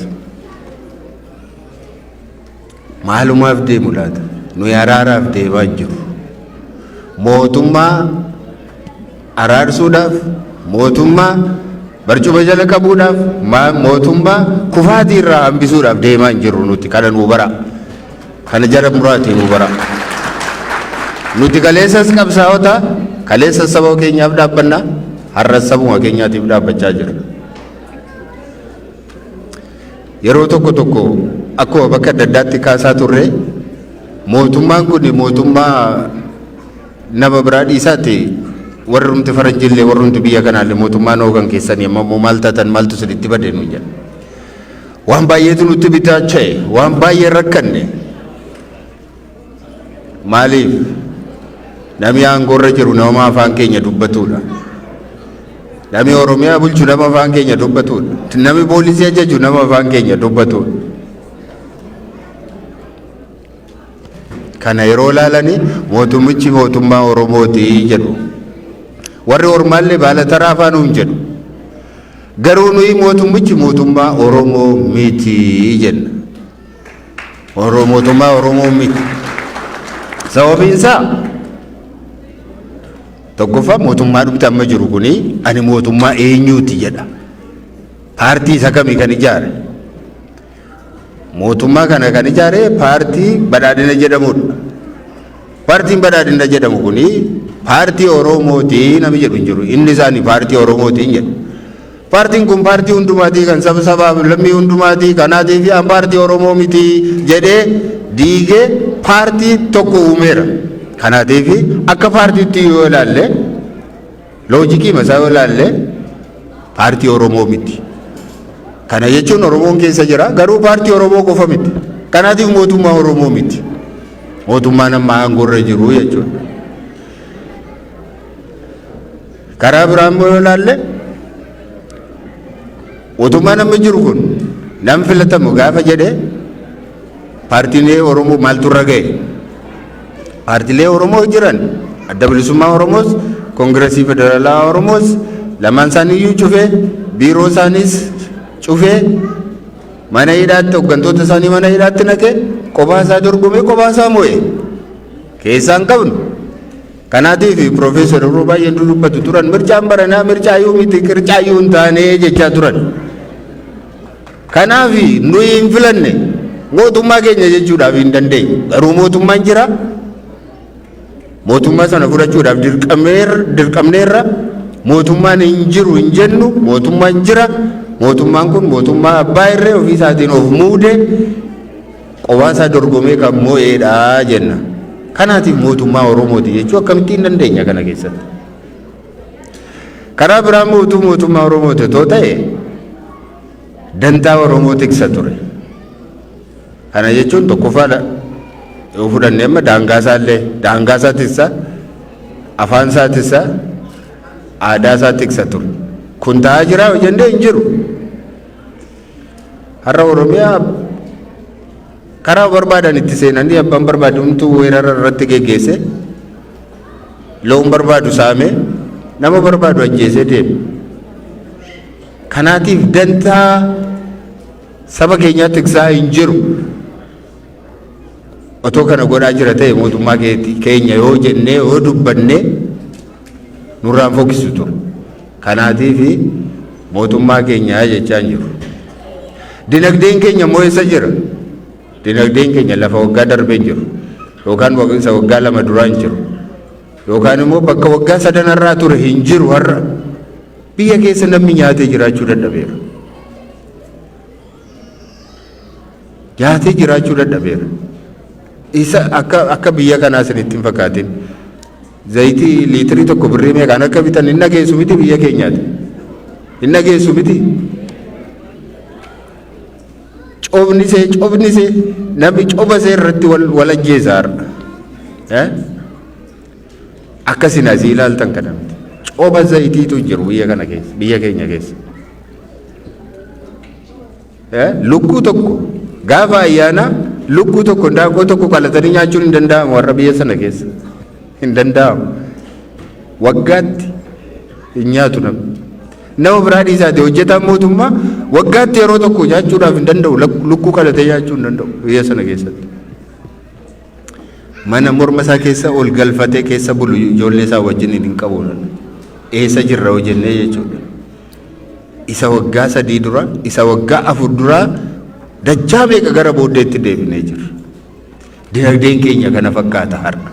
Maalumaaf deemu laata? Nuyi araaraaf deemaa jiru. Mootummaa araarsuudhaaf, mootummaa barcuma jala qabuudhaaf, mootummaa kufaatii irraa hambisuudhaaf deemaa hin jirru nuti. Kana nuu bara. Kana jala muraatii nuu bara. Nuti kaleessas qabsaa'ota, kaleessas saba keenyaaf dhaabbanna, har'as sabuma keenyaatiif dhaabbachaa jirra. Yeroo tokko tokko akkuma bakka adda addaatti kaasaa turre, mootummaan kun mootummaa nama biraa dhiisaati, warrumti faranjiillee, warrumti biyya kanaallee mootummaan hoogan keessanii amma immoo maal taatan, maaltu isinitti bade nuun jedha. Waan baay'eetu nutti bitaacha'e, waan baay'ee rakkanne. Maaliif? Namni aangoorra jiru nama afaan keenya dubbatudha. Namni Oromiyaa bulchu nama afaan keenya dubbatudha. Namni poolisii ajaju nama afaan keenya dubbatudha. Kana yeroo ilaalanii mootummichi mootummaa Oromooti jedhu. Warri ormaallee baala taraa afaan nuun jedhu. Garuu nuyi mootummichi mootummaa Oromoo miti jenna. Mootummaa Oromoo miti. Sababiin isaa tokkoffaa mootummaa dhumti amma jiru kuni ani mootummaa eenyuuti jedha. Paartii isa kamii kan ijaare? Mootummaa kana kan ijaare paartii badhaadhina jedhamudha. Paartiin badhaadhina jedhamu kuni paartii Oromooti namni jedhu hin jiru. Inni isaanii paartii Oromooti hin jedhu. Paartiin kun paartii hundumaatii kan saba sabaaf lammii hundumaatii kanaatii fi an paartii Oromoo miti jedhee diigee paartii tokko uumeera. Kanaatiif akka paartiitti yoo ilaalle loojikii masaa yoo ilaalle paartii Oromoo miti. Kana jechuun Oromoon keessa jira garuu paartii Oromoo qofa miti. Kanaatiif mootummaa Oromoo miti. Mootummaan amma aangoo irra jiru jechuudha. Karaa biraa immoo yoo ilaalle mootummaan amma jiru kun nam filatamu gaafa jedhe paartiilee Oromoo maaltu irra ga'e? Paartiilee Oromoo jiran Adda Bilisummaa Oromoos Koongiresii Federaalaa Oromoos lamaan isaaniiyyuu cufee biiroo isaaniis cufee mana hidhaatti hooggantoota isaanii mana hidhaatti naqee kophaa isaa dorgomee kophaa isaa mo'e. Keessaa hin qabnu. Kanaatiif Piroofeesar yeroo baay'ee dubbatu turan mircaan baranaa mircaayyuu miti qircaayyuu hin taane jechaa turan. Kanaaf nuyi hin filanne mootummaa keenya jechuudhaaf hin dandeenye. Garuu mootummaan jira. Mootummaa sana fudhachuudhaaf dirqamneerra. Mootummaan hin jiru hin jennu mootummaan jira. Mootummaan kun mootummaa abbaa irree ofii isaatiin of muude qophaa isaa dorgomee kan mo'eedha jenna. Kanaatiif mootummaa Oromooti jechuu akkamittiin dandeenya kana keessatti. Karaa biraa immoo utuu mootummaa Oromooti otoo ta'e dantaa Oromoo tiksa ture. Kana jechuun tokkoffaadha. Yoo fudhanne amma daangaa isaallee daangaa isaa tiksa, afaan isaa tiksa, aadaa isaa tiksa ture. Kun ta'aa jiraa yoo jennee hin jiru. Har'a Oromiyaa karaa barbaadan itti seenanii abbaan barbaadu hunduu weerara irratti geggeesse loon barbaadu saamee nama barbaadu ajjeesee deeme. Kanaatiif dantaa saba keenyaa tiksaa hin jiru. Otoo kana godhaa jira ta'e mootummaa keenya yoo jennee yoo dubbannee nurraan fokkisu ture. Kanaatiif mootummaa keenyaa jechaa hin jiru. Dinagdeen keenya immoo eessa jira? Dinagdeen keenya lafa waggaa darbee hin jiru. Yookaan isa waggaa 2 duraa hin jiru. Yookaan immoo bakka waggaa sadanarraa ture hin jiru har'a. Biyya keessa namni nyaatee jiraachuu dadhabeera. Nyaatee jiraachuu dadhabeera. Isa akka biyya kanaa isinitti hin fakkaatin. Zayitii liitirii tokko birrii meeqaan akka bitan hin dhageessu miti biyya keenyaati. Hin dhageessu miti. Cobni see cobni see namni coba see irratti wal ajjeesa har'a. Akka isin asii ilaaltan kana miti. Coba zayitiitu jiru biyya kana keessa biyya keenya keessa. Lukkuu tokko gaafa ayyaanaa lukkuu tokko daakoo tokko qalatanii nyaachuun hin danda'amu warra biyya sana keessa. Hin danda'amu. Waggaatti hin nyaatu namni. Nama biraa dhiisaati hojjetaan mootummaa waggaatti yeroo tokko nyaachuudhaaf hin danda'u lukkuu qalatee nyaachuu hin danda'u biyya sana keessatti. Mana morma isaa keessa ol galfatee keessa bulu ijoollee isaa wajjin hin qabu. Eessa jirra hoo jennee jechuudha. Isa waggaa 3 dura, isa waggaa 4 dura dachaa meeqa gara booddeetti deebinee jirra. Dinagdeen keenya kana fakkaata har'a.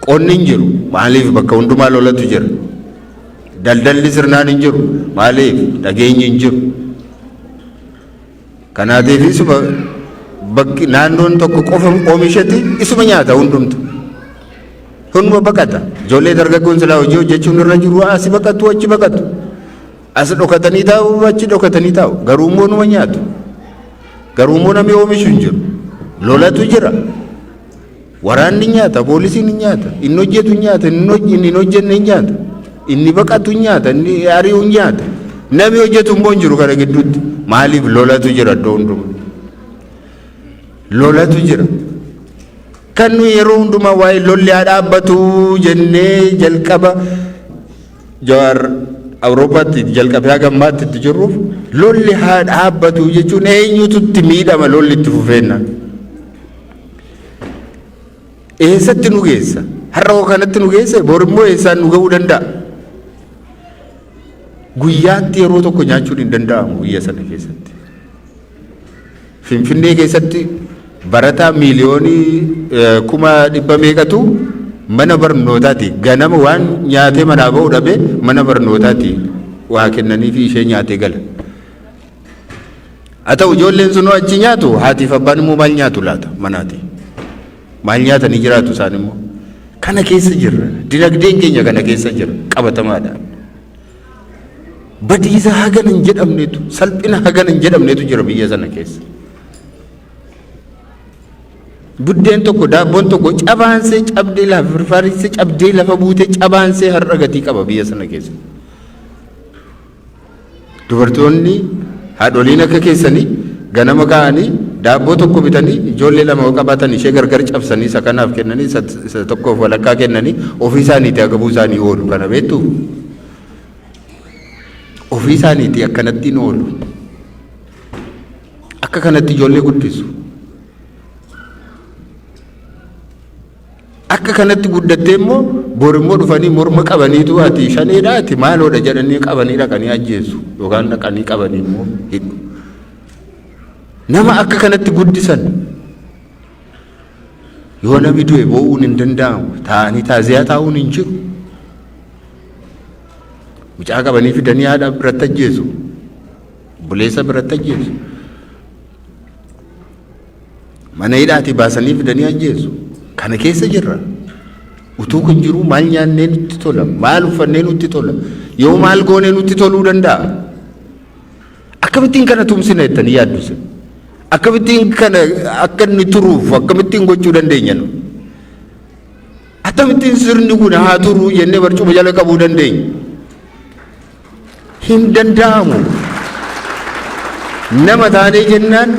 Qonni hin jiru. Maaliif bakka hundumaa lolatu jira. Daldalli sirnaan hin jiru. Maaliif dhageenyi hin jiru. Kanaatiif isuma bakki naannoon tokko qofa oomishati isuma nyaata hundumtu. Hunduma baqata. Ijoollee dargaggoon silaa hojii hojjechuun irra jiru asi baqatu achi baqatu. As dhokatanii taa'u achi dhokatanii taa'u. Garuu immoo numa nyaatu. Garuu immoo namni oomishu hin jiru. Lolatu jira. Waraanni nyaata, poolisiin hin nyaata, inni hojjetu hin nyaata, inni hin hojjenne hin nyaata. Inni baqatu hin nyaata, inni ari'u hin nyaata. Namni hojjetu immoo hin jiru kana gidduutti. Maaliif lolatu jira iddoo hundumaa? Lolatu jira. Kan nuyi yeroo hundumaa waa'ee lolli haa dhaabbatu jennee jalqaba Jawaar Awurooppaatti jalqabee haga ammaatti itti jirruuf lolli haa dhaabbatu jechuun eenyutu itti miidhama lolli itti fufeenna. Eessatti nu geessa? Har'a hoo kanatti nu geesse bor immoo eessaan nu ga'uu danda'a? Guyyaatti yeroo tokko nyaachuun hin danda'amu biyya sana keessatti. Finfinnee keessatti barataa miiliyoonii 100,000 meeqatu mana barnootaati ganama waan nyaatee manaa ba'u dhabee mana barnootaati waa kennanii fi ishee nyaatee gala. Haa ta'u ijoolleen sunoo achi nyaatu haatiif abbaan immoo maal nyaatu laata manaati? Maal nyaatanii jiraatu isaan immoo? Kana keessa jirra. Dinagdeen keenya kana keessa jira qabatamaadhaan. Badiisa hagana hin jedhamnetu, salphina hagana hin jedhamnetu jira biyya sana keessa. Buddeen tokko, daabboon tokko cabaansee cabdee lafa firfaarisee cabdee lafa buutee cabaansee har'a gatii qaba biyya sana keessa. Dubartoonni haadholiin akka keessanii ganama ka'anii daabboo tokko bitanii ijoollee lama yoo qabaatan ishee gargar cabsanii isa kanaaf kennanii isa tokkoof walakkaa kennanii ofii isaaniitii agabuu isaanii oolu kana beektuu? Ofii isaaniitii akkanattiin oolu. Akka kanatti ijoollee guddisu. Akka kanatti guddattee immoo bor immoo dhufanii morma qabaniitu ati shaneedha ati maaloodha jedhanii qabanii dhaqanii ajjeesu yookaan dhaqanii qabanii immoo hidhu. Nama akka kanatti guddisan yoo namni du'e boo'uun hin danda'amu taa'anii taaziyaa taa'uun hin jiru. Mucaa qabanii fidanii haadha biratti ajjeesu. Obboleessa biratti ajjeesu. Mana hidhaatii baasanii fidanii ajjeesu. Kana keessa jirra. Utuu kun jiruu maal nyaannee nutti tola? Maal uffannee nutti tola? Yoo maal goonee nutti toluu danda'a? Akkamittiin kana tumsina jettanii yaaddu isin? Akkamittiin kana akka inni turuuf akkamittiin gochuu dandeenya nu? Akkamittiin sirni kun haa turuu jennee barcuma jala qabuu dandeenya? Hin danda'amu. Nama taanee jennaan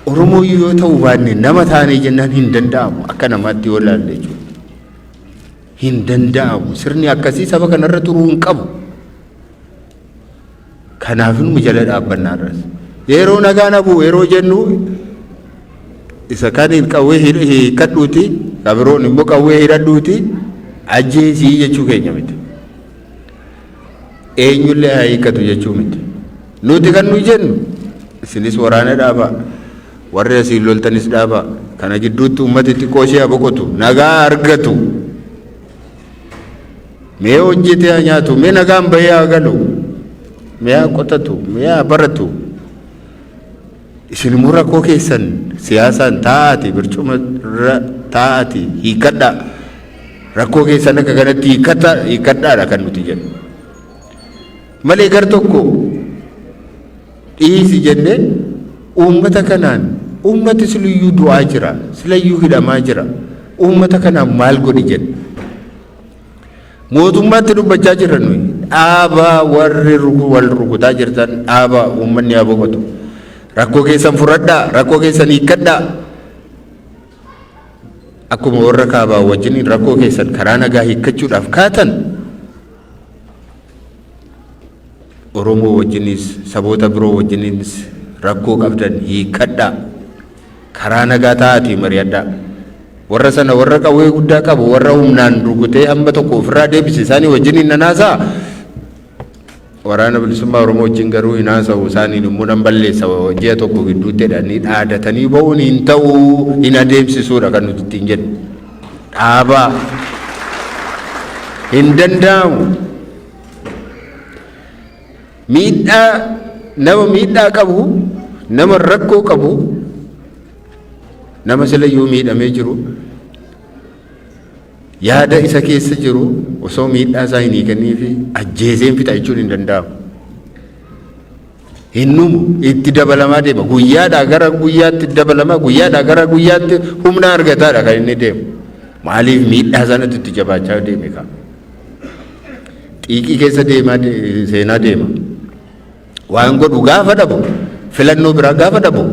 Oromoo yoo ta'uu baanne nama taanee jennaan hin danda'amu akka namaatti yoo ilaalle jechuudha. Hin danda'amu. Sirni akkasii saba kanarra turuu hin qabu. Kanaaf nu jala dhaabbannaa irras. Yeroo nagaan hafu yeroo jennu isa kaniin qawwee hiikkadhuuti kabiroon immoo qawwee hidhadhuuti ajjeesii jechuu keenya miti. Eenyullee haa hiikkatu jechuu miti. Nuti kan nuyi jennu isinis waraana dhaabaa warri asiin loltanis dhaabaa kana gidduutti uummati xiqqoo ishee haa boqotu nagaa argatu. Mee hojjetee haa nyaatu mee nagaan bahee haa galu mee haa qotatu mee haa baratu. Isin immoo rakkoo keessan siyaasaan taa'aati barcuma irra taa'aati hiikkadhaa. Rakkoo keessan akka kanatti hiikkadhaadha kan nuti jennu. Malee gar tokko dhiisi jennee uummata kanaan uummati siluyyuu du'aa jira silayyuu hidhamaa jira uummata kanaan maal godhi jenna. Mootummaatti dubbachaa jirra nuyi. Dhaabaa warri wal rukutaa jirtan dhaabaa uummanni haa boqotu. Rakkoo keessan furadhaa, rakkoo keessan hiikkadhaa. Akkuma warra kaabaa wajjiniin rakkoo keessan karaa nagaa hiikkachuudhaaf kaatan Oromoo wajjinis saboota biroo wajjininis rakkoo qabdan hiikkadhaa. Karaa nagaa taa'aatii mari'adhaa. Warra sana warra qawwee guddaa qabu warra humnaan rukutee hamma tokko ofirraa deebise isaanii wajjiniin nan haasa'a. Waraana Bilisummaa Oromoo wajjin garuu hin haasa'u isaaniin immoo nan balleessa ji'a tokko gidduutti jedhanii dhaadatanii ba'uun hin ta'u hin adeemsisuudha kan nuti ittiin jennu. Dhaabaa hin danda'amu. Miidhaa nama miidhaa qabu nama rakkoo qabu nama silayyuu miidhamee jiru yaada isa keessa jiru osoo miidhaa isaa hin hiikanii fi ajjeeseen fixa jechuun hin danda'amu. Hin dhumu itti dabalamaa deema guyyaadhaa gara guyyaatti dabalamaa guyyaadhaa gara guyyaatti humna argataadha kan inni deemu. Maaliif miidhaa sanatti itti jabaachaa deeme kaa. Xiiqii keessa deemaa seenaa deema. Waan godhu gaafa dhabu, filannoo biraa gaafa dhabu,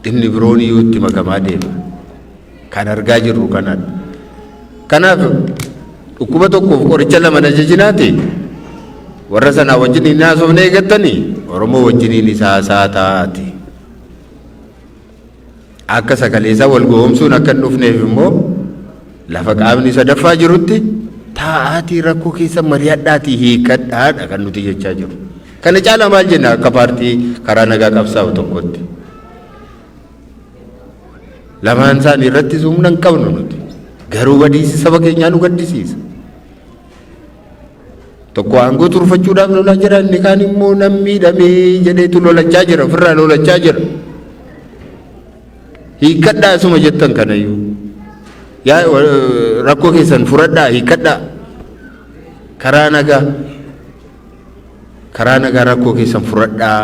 inni biroon iyyuu itti makamaa deema. Kan argaa jirru kanadha. Kanaaf dhukkuba tokkoof qoricha lama na jajinaati. Warra sanaa wajjin hin haasofne eegattanii Oromoo wajjiniin isa haasaa taa'aati. Akka sagaleesaa wal goomsuun akka hin dhufneef immoo lafa qaamni sadaffaa jirutti taa'aatii rakkoo keessa mari'adhaatii hiikadhaadha kan nuti jechaa jiru. Kana caalaa maal jenna akka paartii karaa nagaa qabsaa'u tokkotti? Lamaan isaanii irrattis humna hin qabnu nuti. Garuu badiisi saba keenyaa nu gaddisiisa. Tokko aangoo turfachuudhaaf lolaa jira, inni kaan immoo nan miidhamee jedheetu lolachaa jira, ofirraa lolachaa jira. Hiikkadhaa isuma jettan kanayyuu. Yaa rakkoo keessan furadhaa, hiikkadhaa. Karaa nagaa, karaa nagaa rakkoo keessan furadhaa,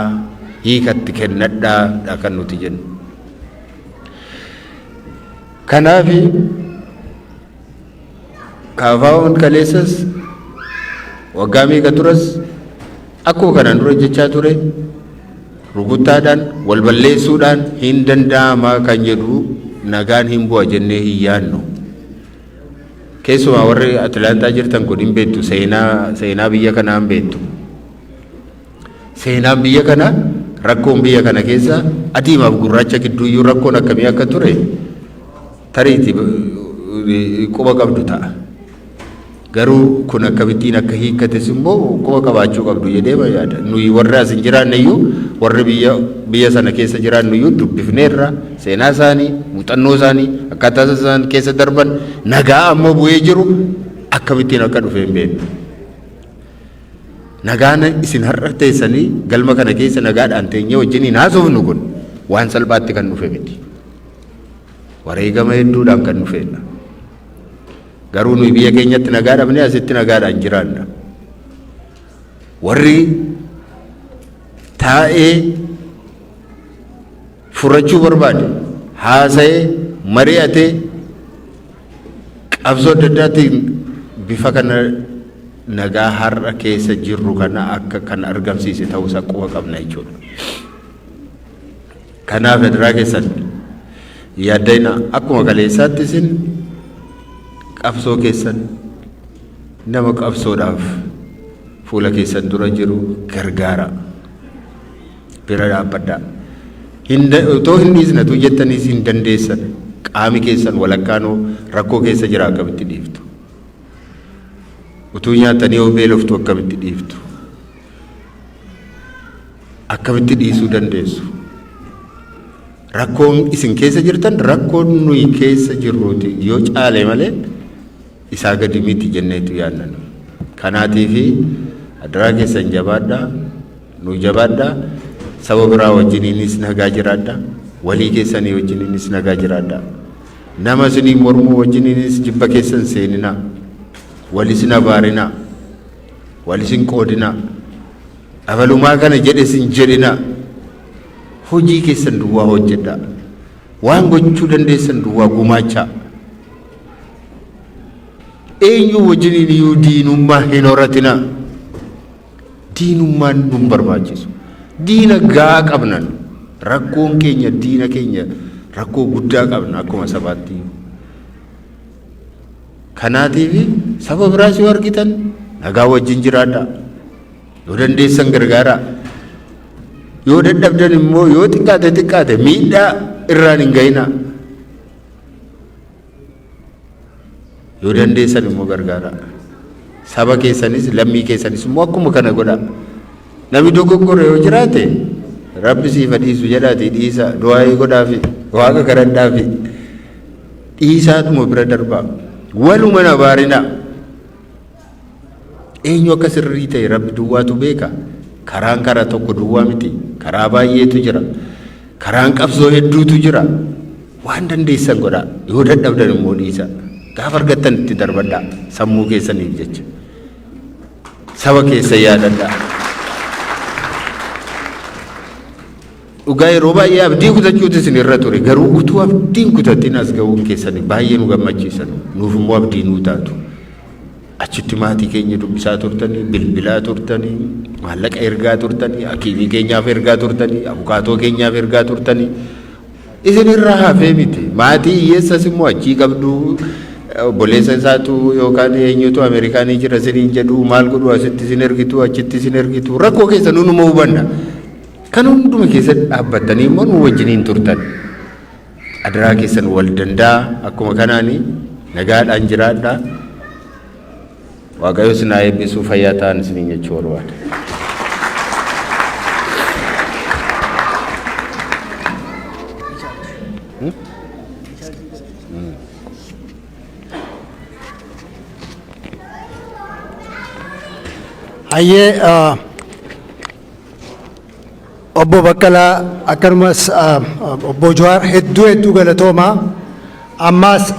hiikatti kennadhaa dha kan nuti jennu. Kanaafi KFO'n kaleessas waggaa meeqa turas akkuma kanaan dura jechaa ture, rukuttaadhaan wal balleessuudhaan hin danda'ama kan jedhu nagaan hin bu'a jennee hin yaadnu. Keessumaa warri Atilaantaa jirtan kun hin beektu, seenaa biyya kanaa hin beektu. Seenaan biyya kanaa, rakkoon biyya kana keessa adiimaaf gurraacha gidduuyyuu rakkoon akkamii akka ture tariiti quba qabdu ta'a. Garuu kun akkamittiin akka hiikkates immoo quba qabaachuu qabdu jedhee yaada. Nuyi warri as hin jiraanne iyyuu, warri biyya sana keessa jiraannu iyyuu dubbifneerra seenaa isaanii, muuxannoo isaanii, akkaataa isaan keessa darban, nagaa amma bu'ee jiru akkamittiin akka dhufe hin beeknu. Nagaan isin har'a teessanii galma kana keessa nagaadhaan teenyee wajjiniin haasofnu kun waan salphaatti kan dhufe miti. Wareegama hedduudhaan kan dhufedha. Garuu nuyi biyya keenyatti nagaa dhabnee asitti nagaadhaan jiraanna. Warri taa'ee furachuu barbaade, haasa'ee, mari'atee, qabsoo adda addaatiin bifa kana nagaa har'a keessa jirru kana akka kan argamsiise ta'uusaa quba qabna jechuudha. Kanaaf adaraa keessan yaaddayna, akkuma kaleessaatti isin qabsoo keessan nama qabsoodhaaf fuula keessan dura jiru gargaara. Bira dhaabbadhaa. Otoo hin dhiisnatu jettaniis hin dandeessan. Qaami keessan walakkaanoo rakkoo keessa jira, akkamitti dhiiftu? Utuu nyaatanii yoo beeloftu akkamitti dhiiftu? Akkamitti dhiisuu dandeessu? Rakkoon isin keessa jirtan rakkoon nuyi keessa jirruuti yoo caale malee isaa gadi miti jenneetu yaadna nu. Kanaatiifi adaraa keessan jabaadhaa, nu jabaadhaa, saba biraa wajjiniinis nagaa jiraadhaa, walii keessanii wajjiniinis nagaa jiraadhaa. Nama isinii mormuu wajjiniinis jibba keessan seeninaa, wal isin abaarinaa, wal isin qoodinaa, abalumaa kana jedhe isin jedhinaa. Hojii keessan duwwaa hojjedhaa. Waan gochuu dandeessan duwwaa gumaachaa. Eenyu wajjiniin iyyuu diinummaa hin horatinaa. Diinummaan nun barbaachisu. Diina gaa qabna nu. Rakkoon keenya diina keenya, rakkoo guddaa qabna akkuma sabaatti iyyuu. Kanaatiif saba biraas yoo argitan nagaa wajjin jiraadhaa. Yoo dandeessan gargaaraa. Yoo dadhabdan immoo yoo xiqqaate xiqqaate miidhaa irraan hin ga'inaa. Yoo dandeessan immoo gargaaraa. Saba keessanis lammii keessanis immoo akkuma kana godhaa. Namni dogoggore yoo jiraate Rabbi siif haa dhiisu jedhaatii dhiisa, du'aayii godhaafi, waaqa kadhadhaafi, dhiisaatuma bira darbaa. Waluma na baarinaa. Eenyu akka sirrii ta'e Rabbi duwwaatu beeka. Karaan karaa tokko duwwaa miti. Karaa baay'eetu jira. Karaan qabsoo hedduutu jira. Waan dandeessan godhaa. Yoo dadhabdan immoo dhiisa. Gaafa argattan itti darbadhaa. Sammuu keessaniif jecha. Saba keessa yaadadhaa. Dhugaa yeroo baay'ee abdii kutachuutu isin irra ture. Garuu utuu abdiin kutatin as ga'uun keessan baay'ee nu gammachiisan. Nuuf immoo abdii nuu taatu. Achitti maatii keenya dubbisaa turtanii, bilbilaa turtanii, maallaqa ergaa turtanii, hakiimii keenyaaf ergaa turtanii, abukaatoo keenyaaf ergaa turtanii. Isin irraa hafee miti. Maatii hiyyeessas immoo achii qabdu. Obboleessa isaatu yookaan eenyutu Ameerikaanii jira isiniin jedhu, maal godhu, asitti isin ergitu, achitti isin ergitu, rakkoo keessa nunuma hubanna. Kan hunduma keessatti dhaabbattanii immoo nu wajjiniin turtan. Adaraa keessan wal danda'a, akkuma kanaani nagaadhaan jiraadha. Waaqayyo isin haa eebbisu, fayyaa ta'an isiniin jechuu barbaada. Hayyee, Obbo Baqqalaa akkanumas Obbo Jawaar, hedduu hedduu galatoomaa. Ammaas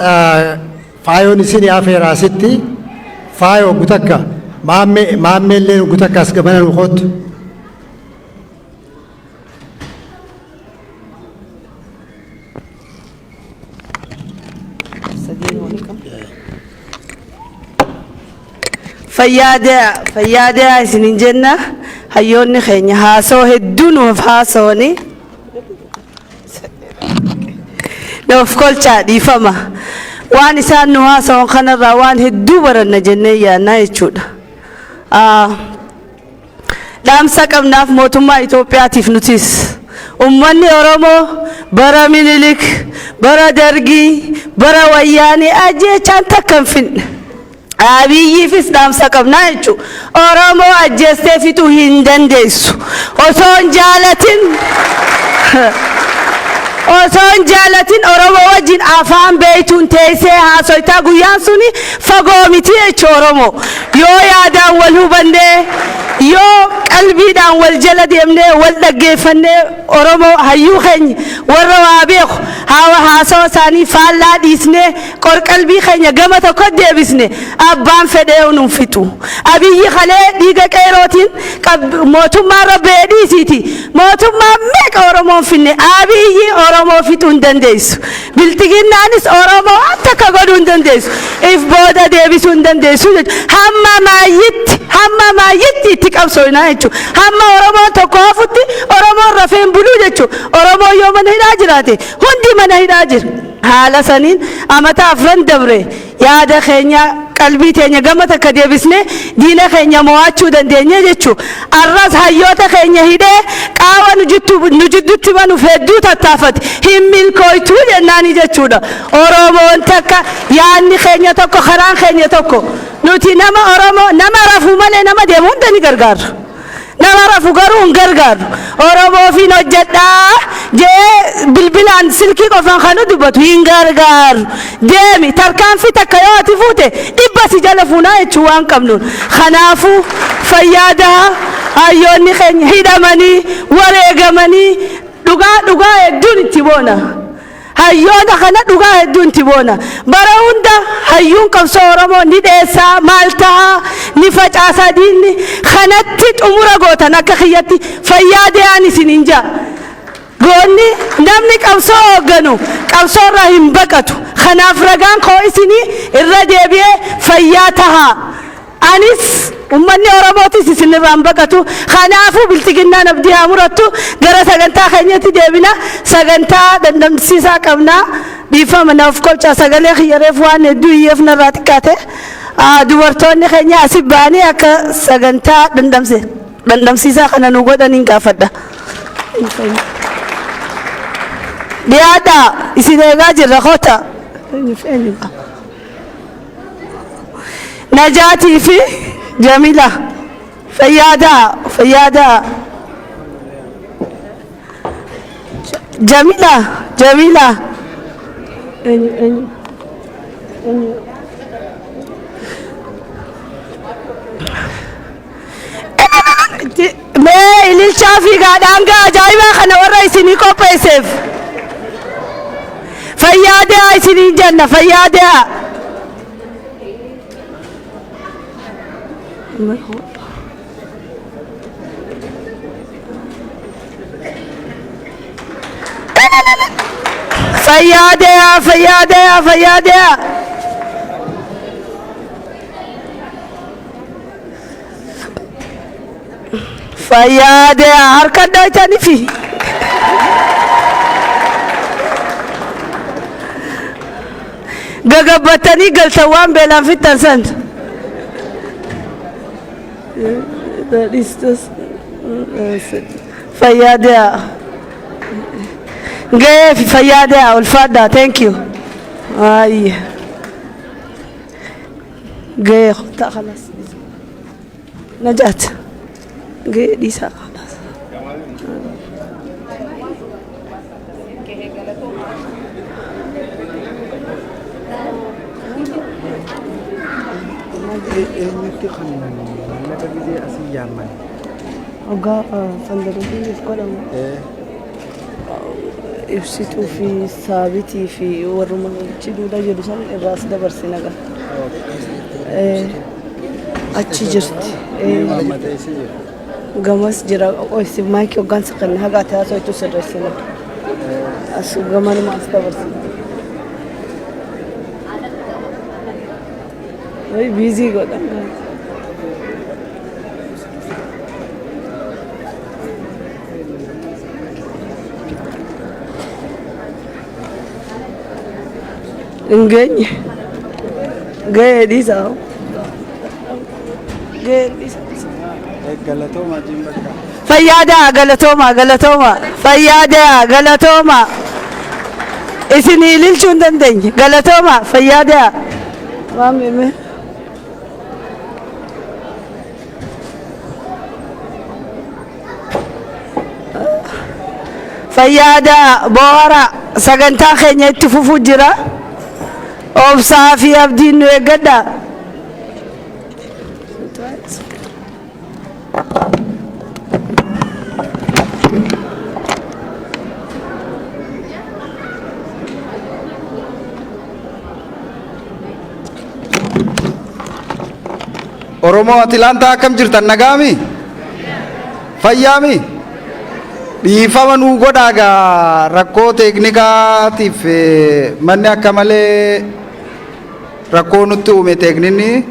faayoon isin afeeraa asitti faayoo gutakka maammee maammeellee gutakka as gamana nu kootu. Fayyaa fayyaa isinin jenna. Hayyoonni keenya haasoo hedduu nuuf haasawani. Nuuf kolchaa, dhiifama. Waan isaan nu haasawan kanarraa waan hedduu baranna jennee yaannaa jechuudha. Dhaamsa qabnaaf mootummaa Itoophiyaatiif nutis. Uummanni Oromoo bara Minilik, bara Dargii, bara Wayyaanee ajjeechaan takka hin finne. Abiyyiifis dhaamsa qabnaa jechuudha. Oromoo ajjeestee fixuu hin dandeessu. Osoo hin jaalatin, osoo hin jaalatin Oromoo wajjin afaan beeytuun teessee haasoytaa, guyyaan suni fagoo miti jechuudha. Oromoo yoo yaadaan wal hubannee, yoo qalbiidhaan wal jala deemnee, wal dhaggeeffannee, Oromoo hayyuu keenya warra waa beeku hawa haasawa isaanii faallaa dhiisnee, qorqalbii keenya gama tokko deebisne, abbaan fedhee nun fixu. Abiyyi kalee dhiiga qeerootiin mootummaa irra ba'ee dhiisiiti. Mootummaa meeqa Oromoon finne, Abiyyi Oromoo fixuu hin dandeessu. Bilxiginnaanis Oromoo waan takka godhuu hin dandeessu. If booda deebisuu hin dandeessu jechuudha. Hamma maayyitti, hamma maayyitti itti qabsoofna jechuudha. Hamma Oromoon tokko hafutti Oromoon rafee hin buluu jechuudha. Oromoon yoo mana hidhaa jiraate hundi mana hidhaa jira. Haala saniin amata 4 dabre yaada keenya, qalbii teenya gama takka deebisnee diina keenya mo'achuu dandeenye jechuu. Arras hayyoota keenya hidhee qaawa nu jidduutti banuuf hedduu tattaafate, hin milkooytuu jennaani jechuudha. Oromoon takka, yaadni keenya tokko, karaan keenya tokko. Nuti nama Oromoo nama rafuu malee nama deemu hunda ni gargaarra. Nama rafu garuu hin gargaaru. Oromoofiin hojjedhaa jee bilbilaan silkii qofaan kan dubbatu hin gargaaru. Deemi, tarkaanfii takka yoo ati fuute 100 si jala fuunaa jechuu waan qabnuun. Kanaafuu fayyaadaa, hayyoonni keenya hidhamanii wareegamanii, dhugaa dhugaa hedduun itti boona. Hayyoota kana dhugaa hedduun itti boona. Bara hunda hayyuun qabsoo Oromoo ni dheessaa, maal ta'a, ni facaasaa diinni. Kanatti xumura gootan, akka kiyyatti fayyaa dee'aan isiniin ja'a. Goonni namni qabsoo hoogganu qabsoo irraa hin baqatu. Kanaaf ragaan koo isinii irra deebi'ee fayyaa tahaa. Anis uummanni Oromootis isinirraa hin baqatu. Kanaafuu bilxiginnaan abdii haa murattu. Gara sagantaa keenyatti deebina. Sagantaa dandamsiisaa qabna. Dhiifama naaf kolchaa, sagalee kiyyareef waan hedduu iyyeef narraa xiqqaate. Dubartoonni keenya asi ba'anii akka sagantaa dandamsiisaa kana nu godhan hin gaafadha. Dhiyaadhaa, isin eegaa jirra, koota. Najaatii fi Jamila, fayyaadaa, fayyaadaa. Jamila, Jamila. Eenyu, eenyu, eenyu? Mee ililchaa fi gaadhaangaa ajaa'ibaa kana warra isinii qopheesseef. Fayyaadaa isiniin jenna, fayyaadaa. Fayyaadaa, fayyaadaa, fayyaadaa. Fayyaa harka dhoytanifi. Gagabbatanii galtan waan beelaan fixxan san. Fayyaa ga'ee fi fayyaa ulfaadhaa. Thank you. Ayya. Ga'ee kottaa خلاص. Najaat. Ga'ee dhiisaa خلاص. Eenyutti kan maallaqa gizee asii yaamman? Hoggaa fundraising godhamu. Ibsituu fi saabitii fi warruma achi duudaa jiru san irraas dabarsina gaa. Achi jirti. Gamas jira. Qoysi maayikii hoggaan siqanne haga ati haasoo sirreessina. As gamanuma as dabarsina. Way busy godhan. Hin geenye. Gahee dhiisaa. Gahee dhiisaa. Galatooma jiin bakka. Fayyadaa, galatooma, galatooma, fayyadaa, galatooma. Isin ililchuu hin dandeenye. Galatooma, fayyadaa. Waan beeme. Fayyadaa boora sagantaa keenya itti fufuu jira. Obsaa fi abdiin nu eeggadha. Oromoo Atilaantaa, akkam jirtan? Nagaami? Fayyaami? Dhiifama nuu godhaa gaa, rakkoo teeknikaatiif manni akka malee rakkoo nutti uume teekninni.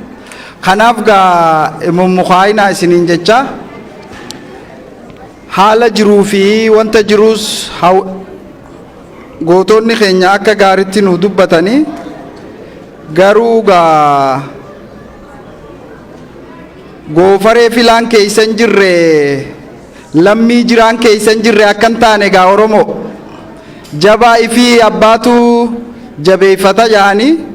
Kanaaf gaa mummukaayinaa isiniin jecha, haala jiruu fi wanta jiruus gootonni keenya akka gaaritti nu dubbatanii, garuu gaa goofaree filaan keeysan jirre, lammii jiraan keeysan jirre akkan taane gaa, Oromoo jabaa ifii abbaatu jabeeffata jedhanii.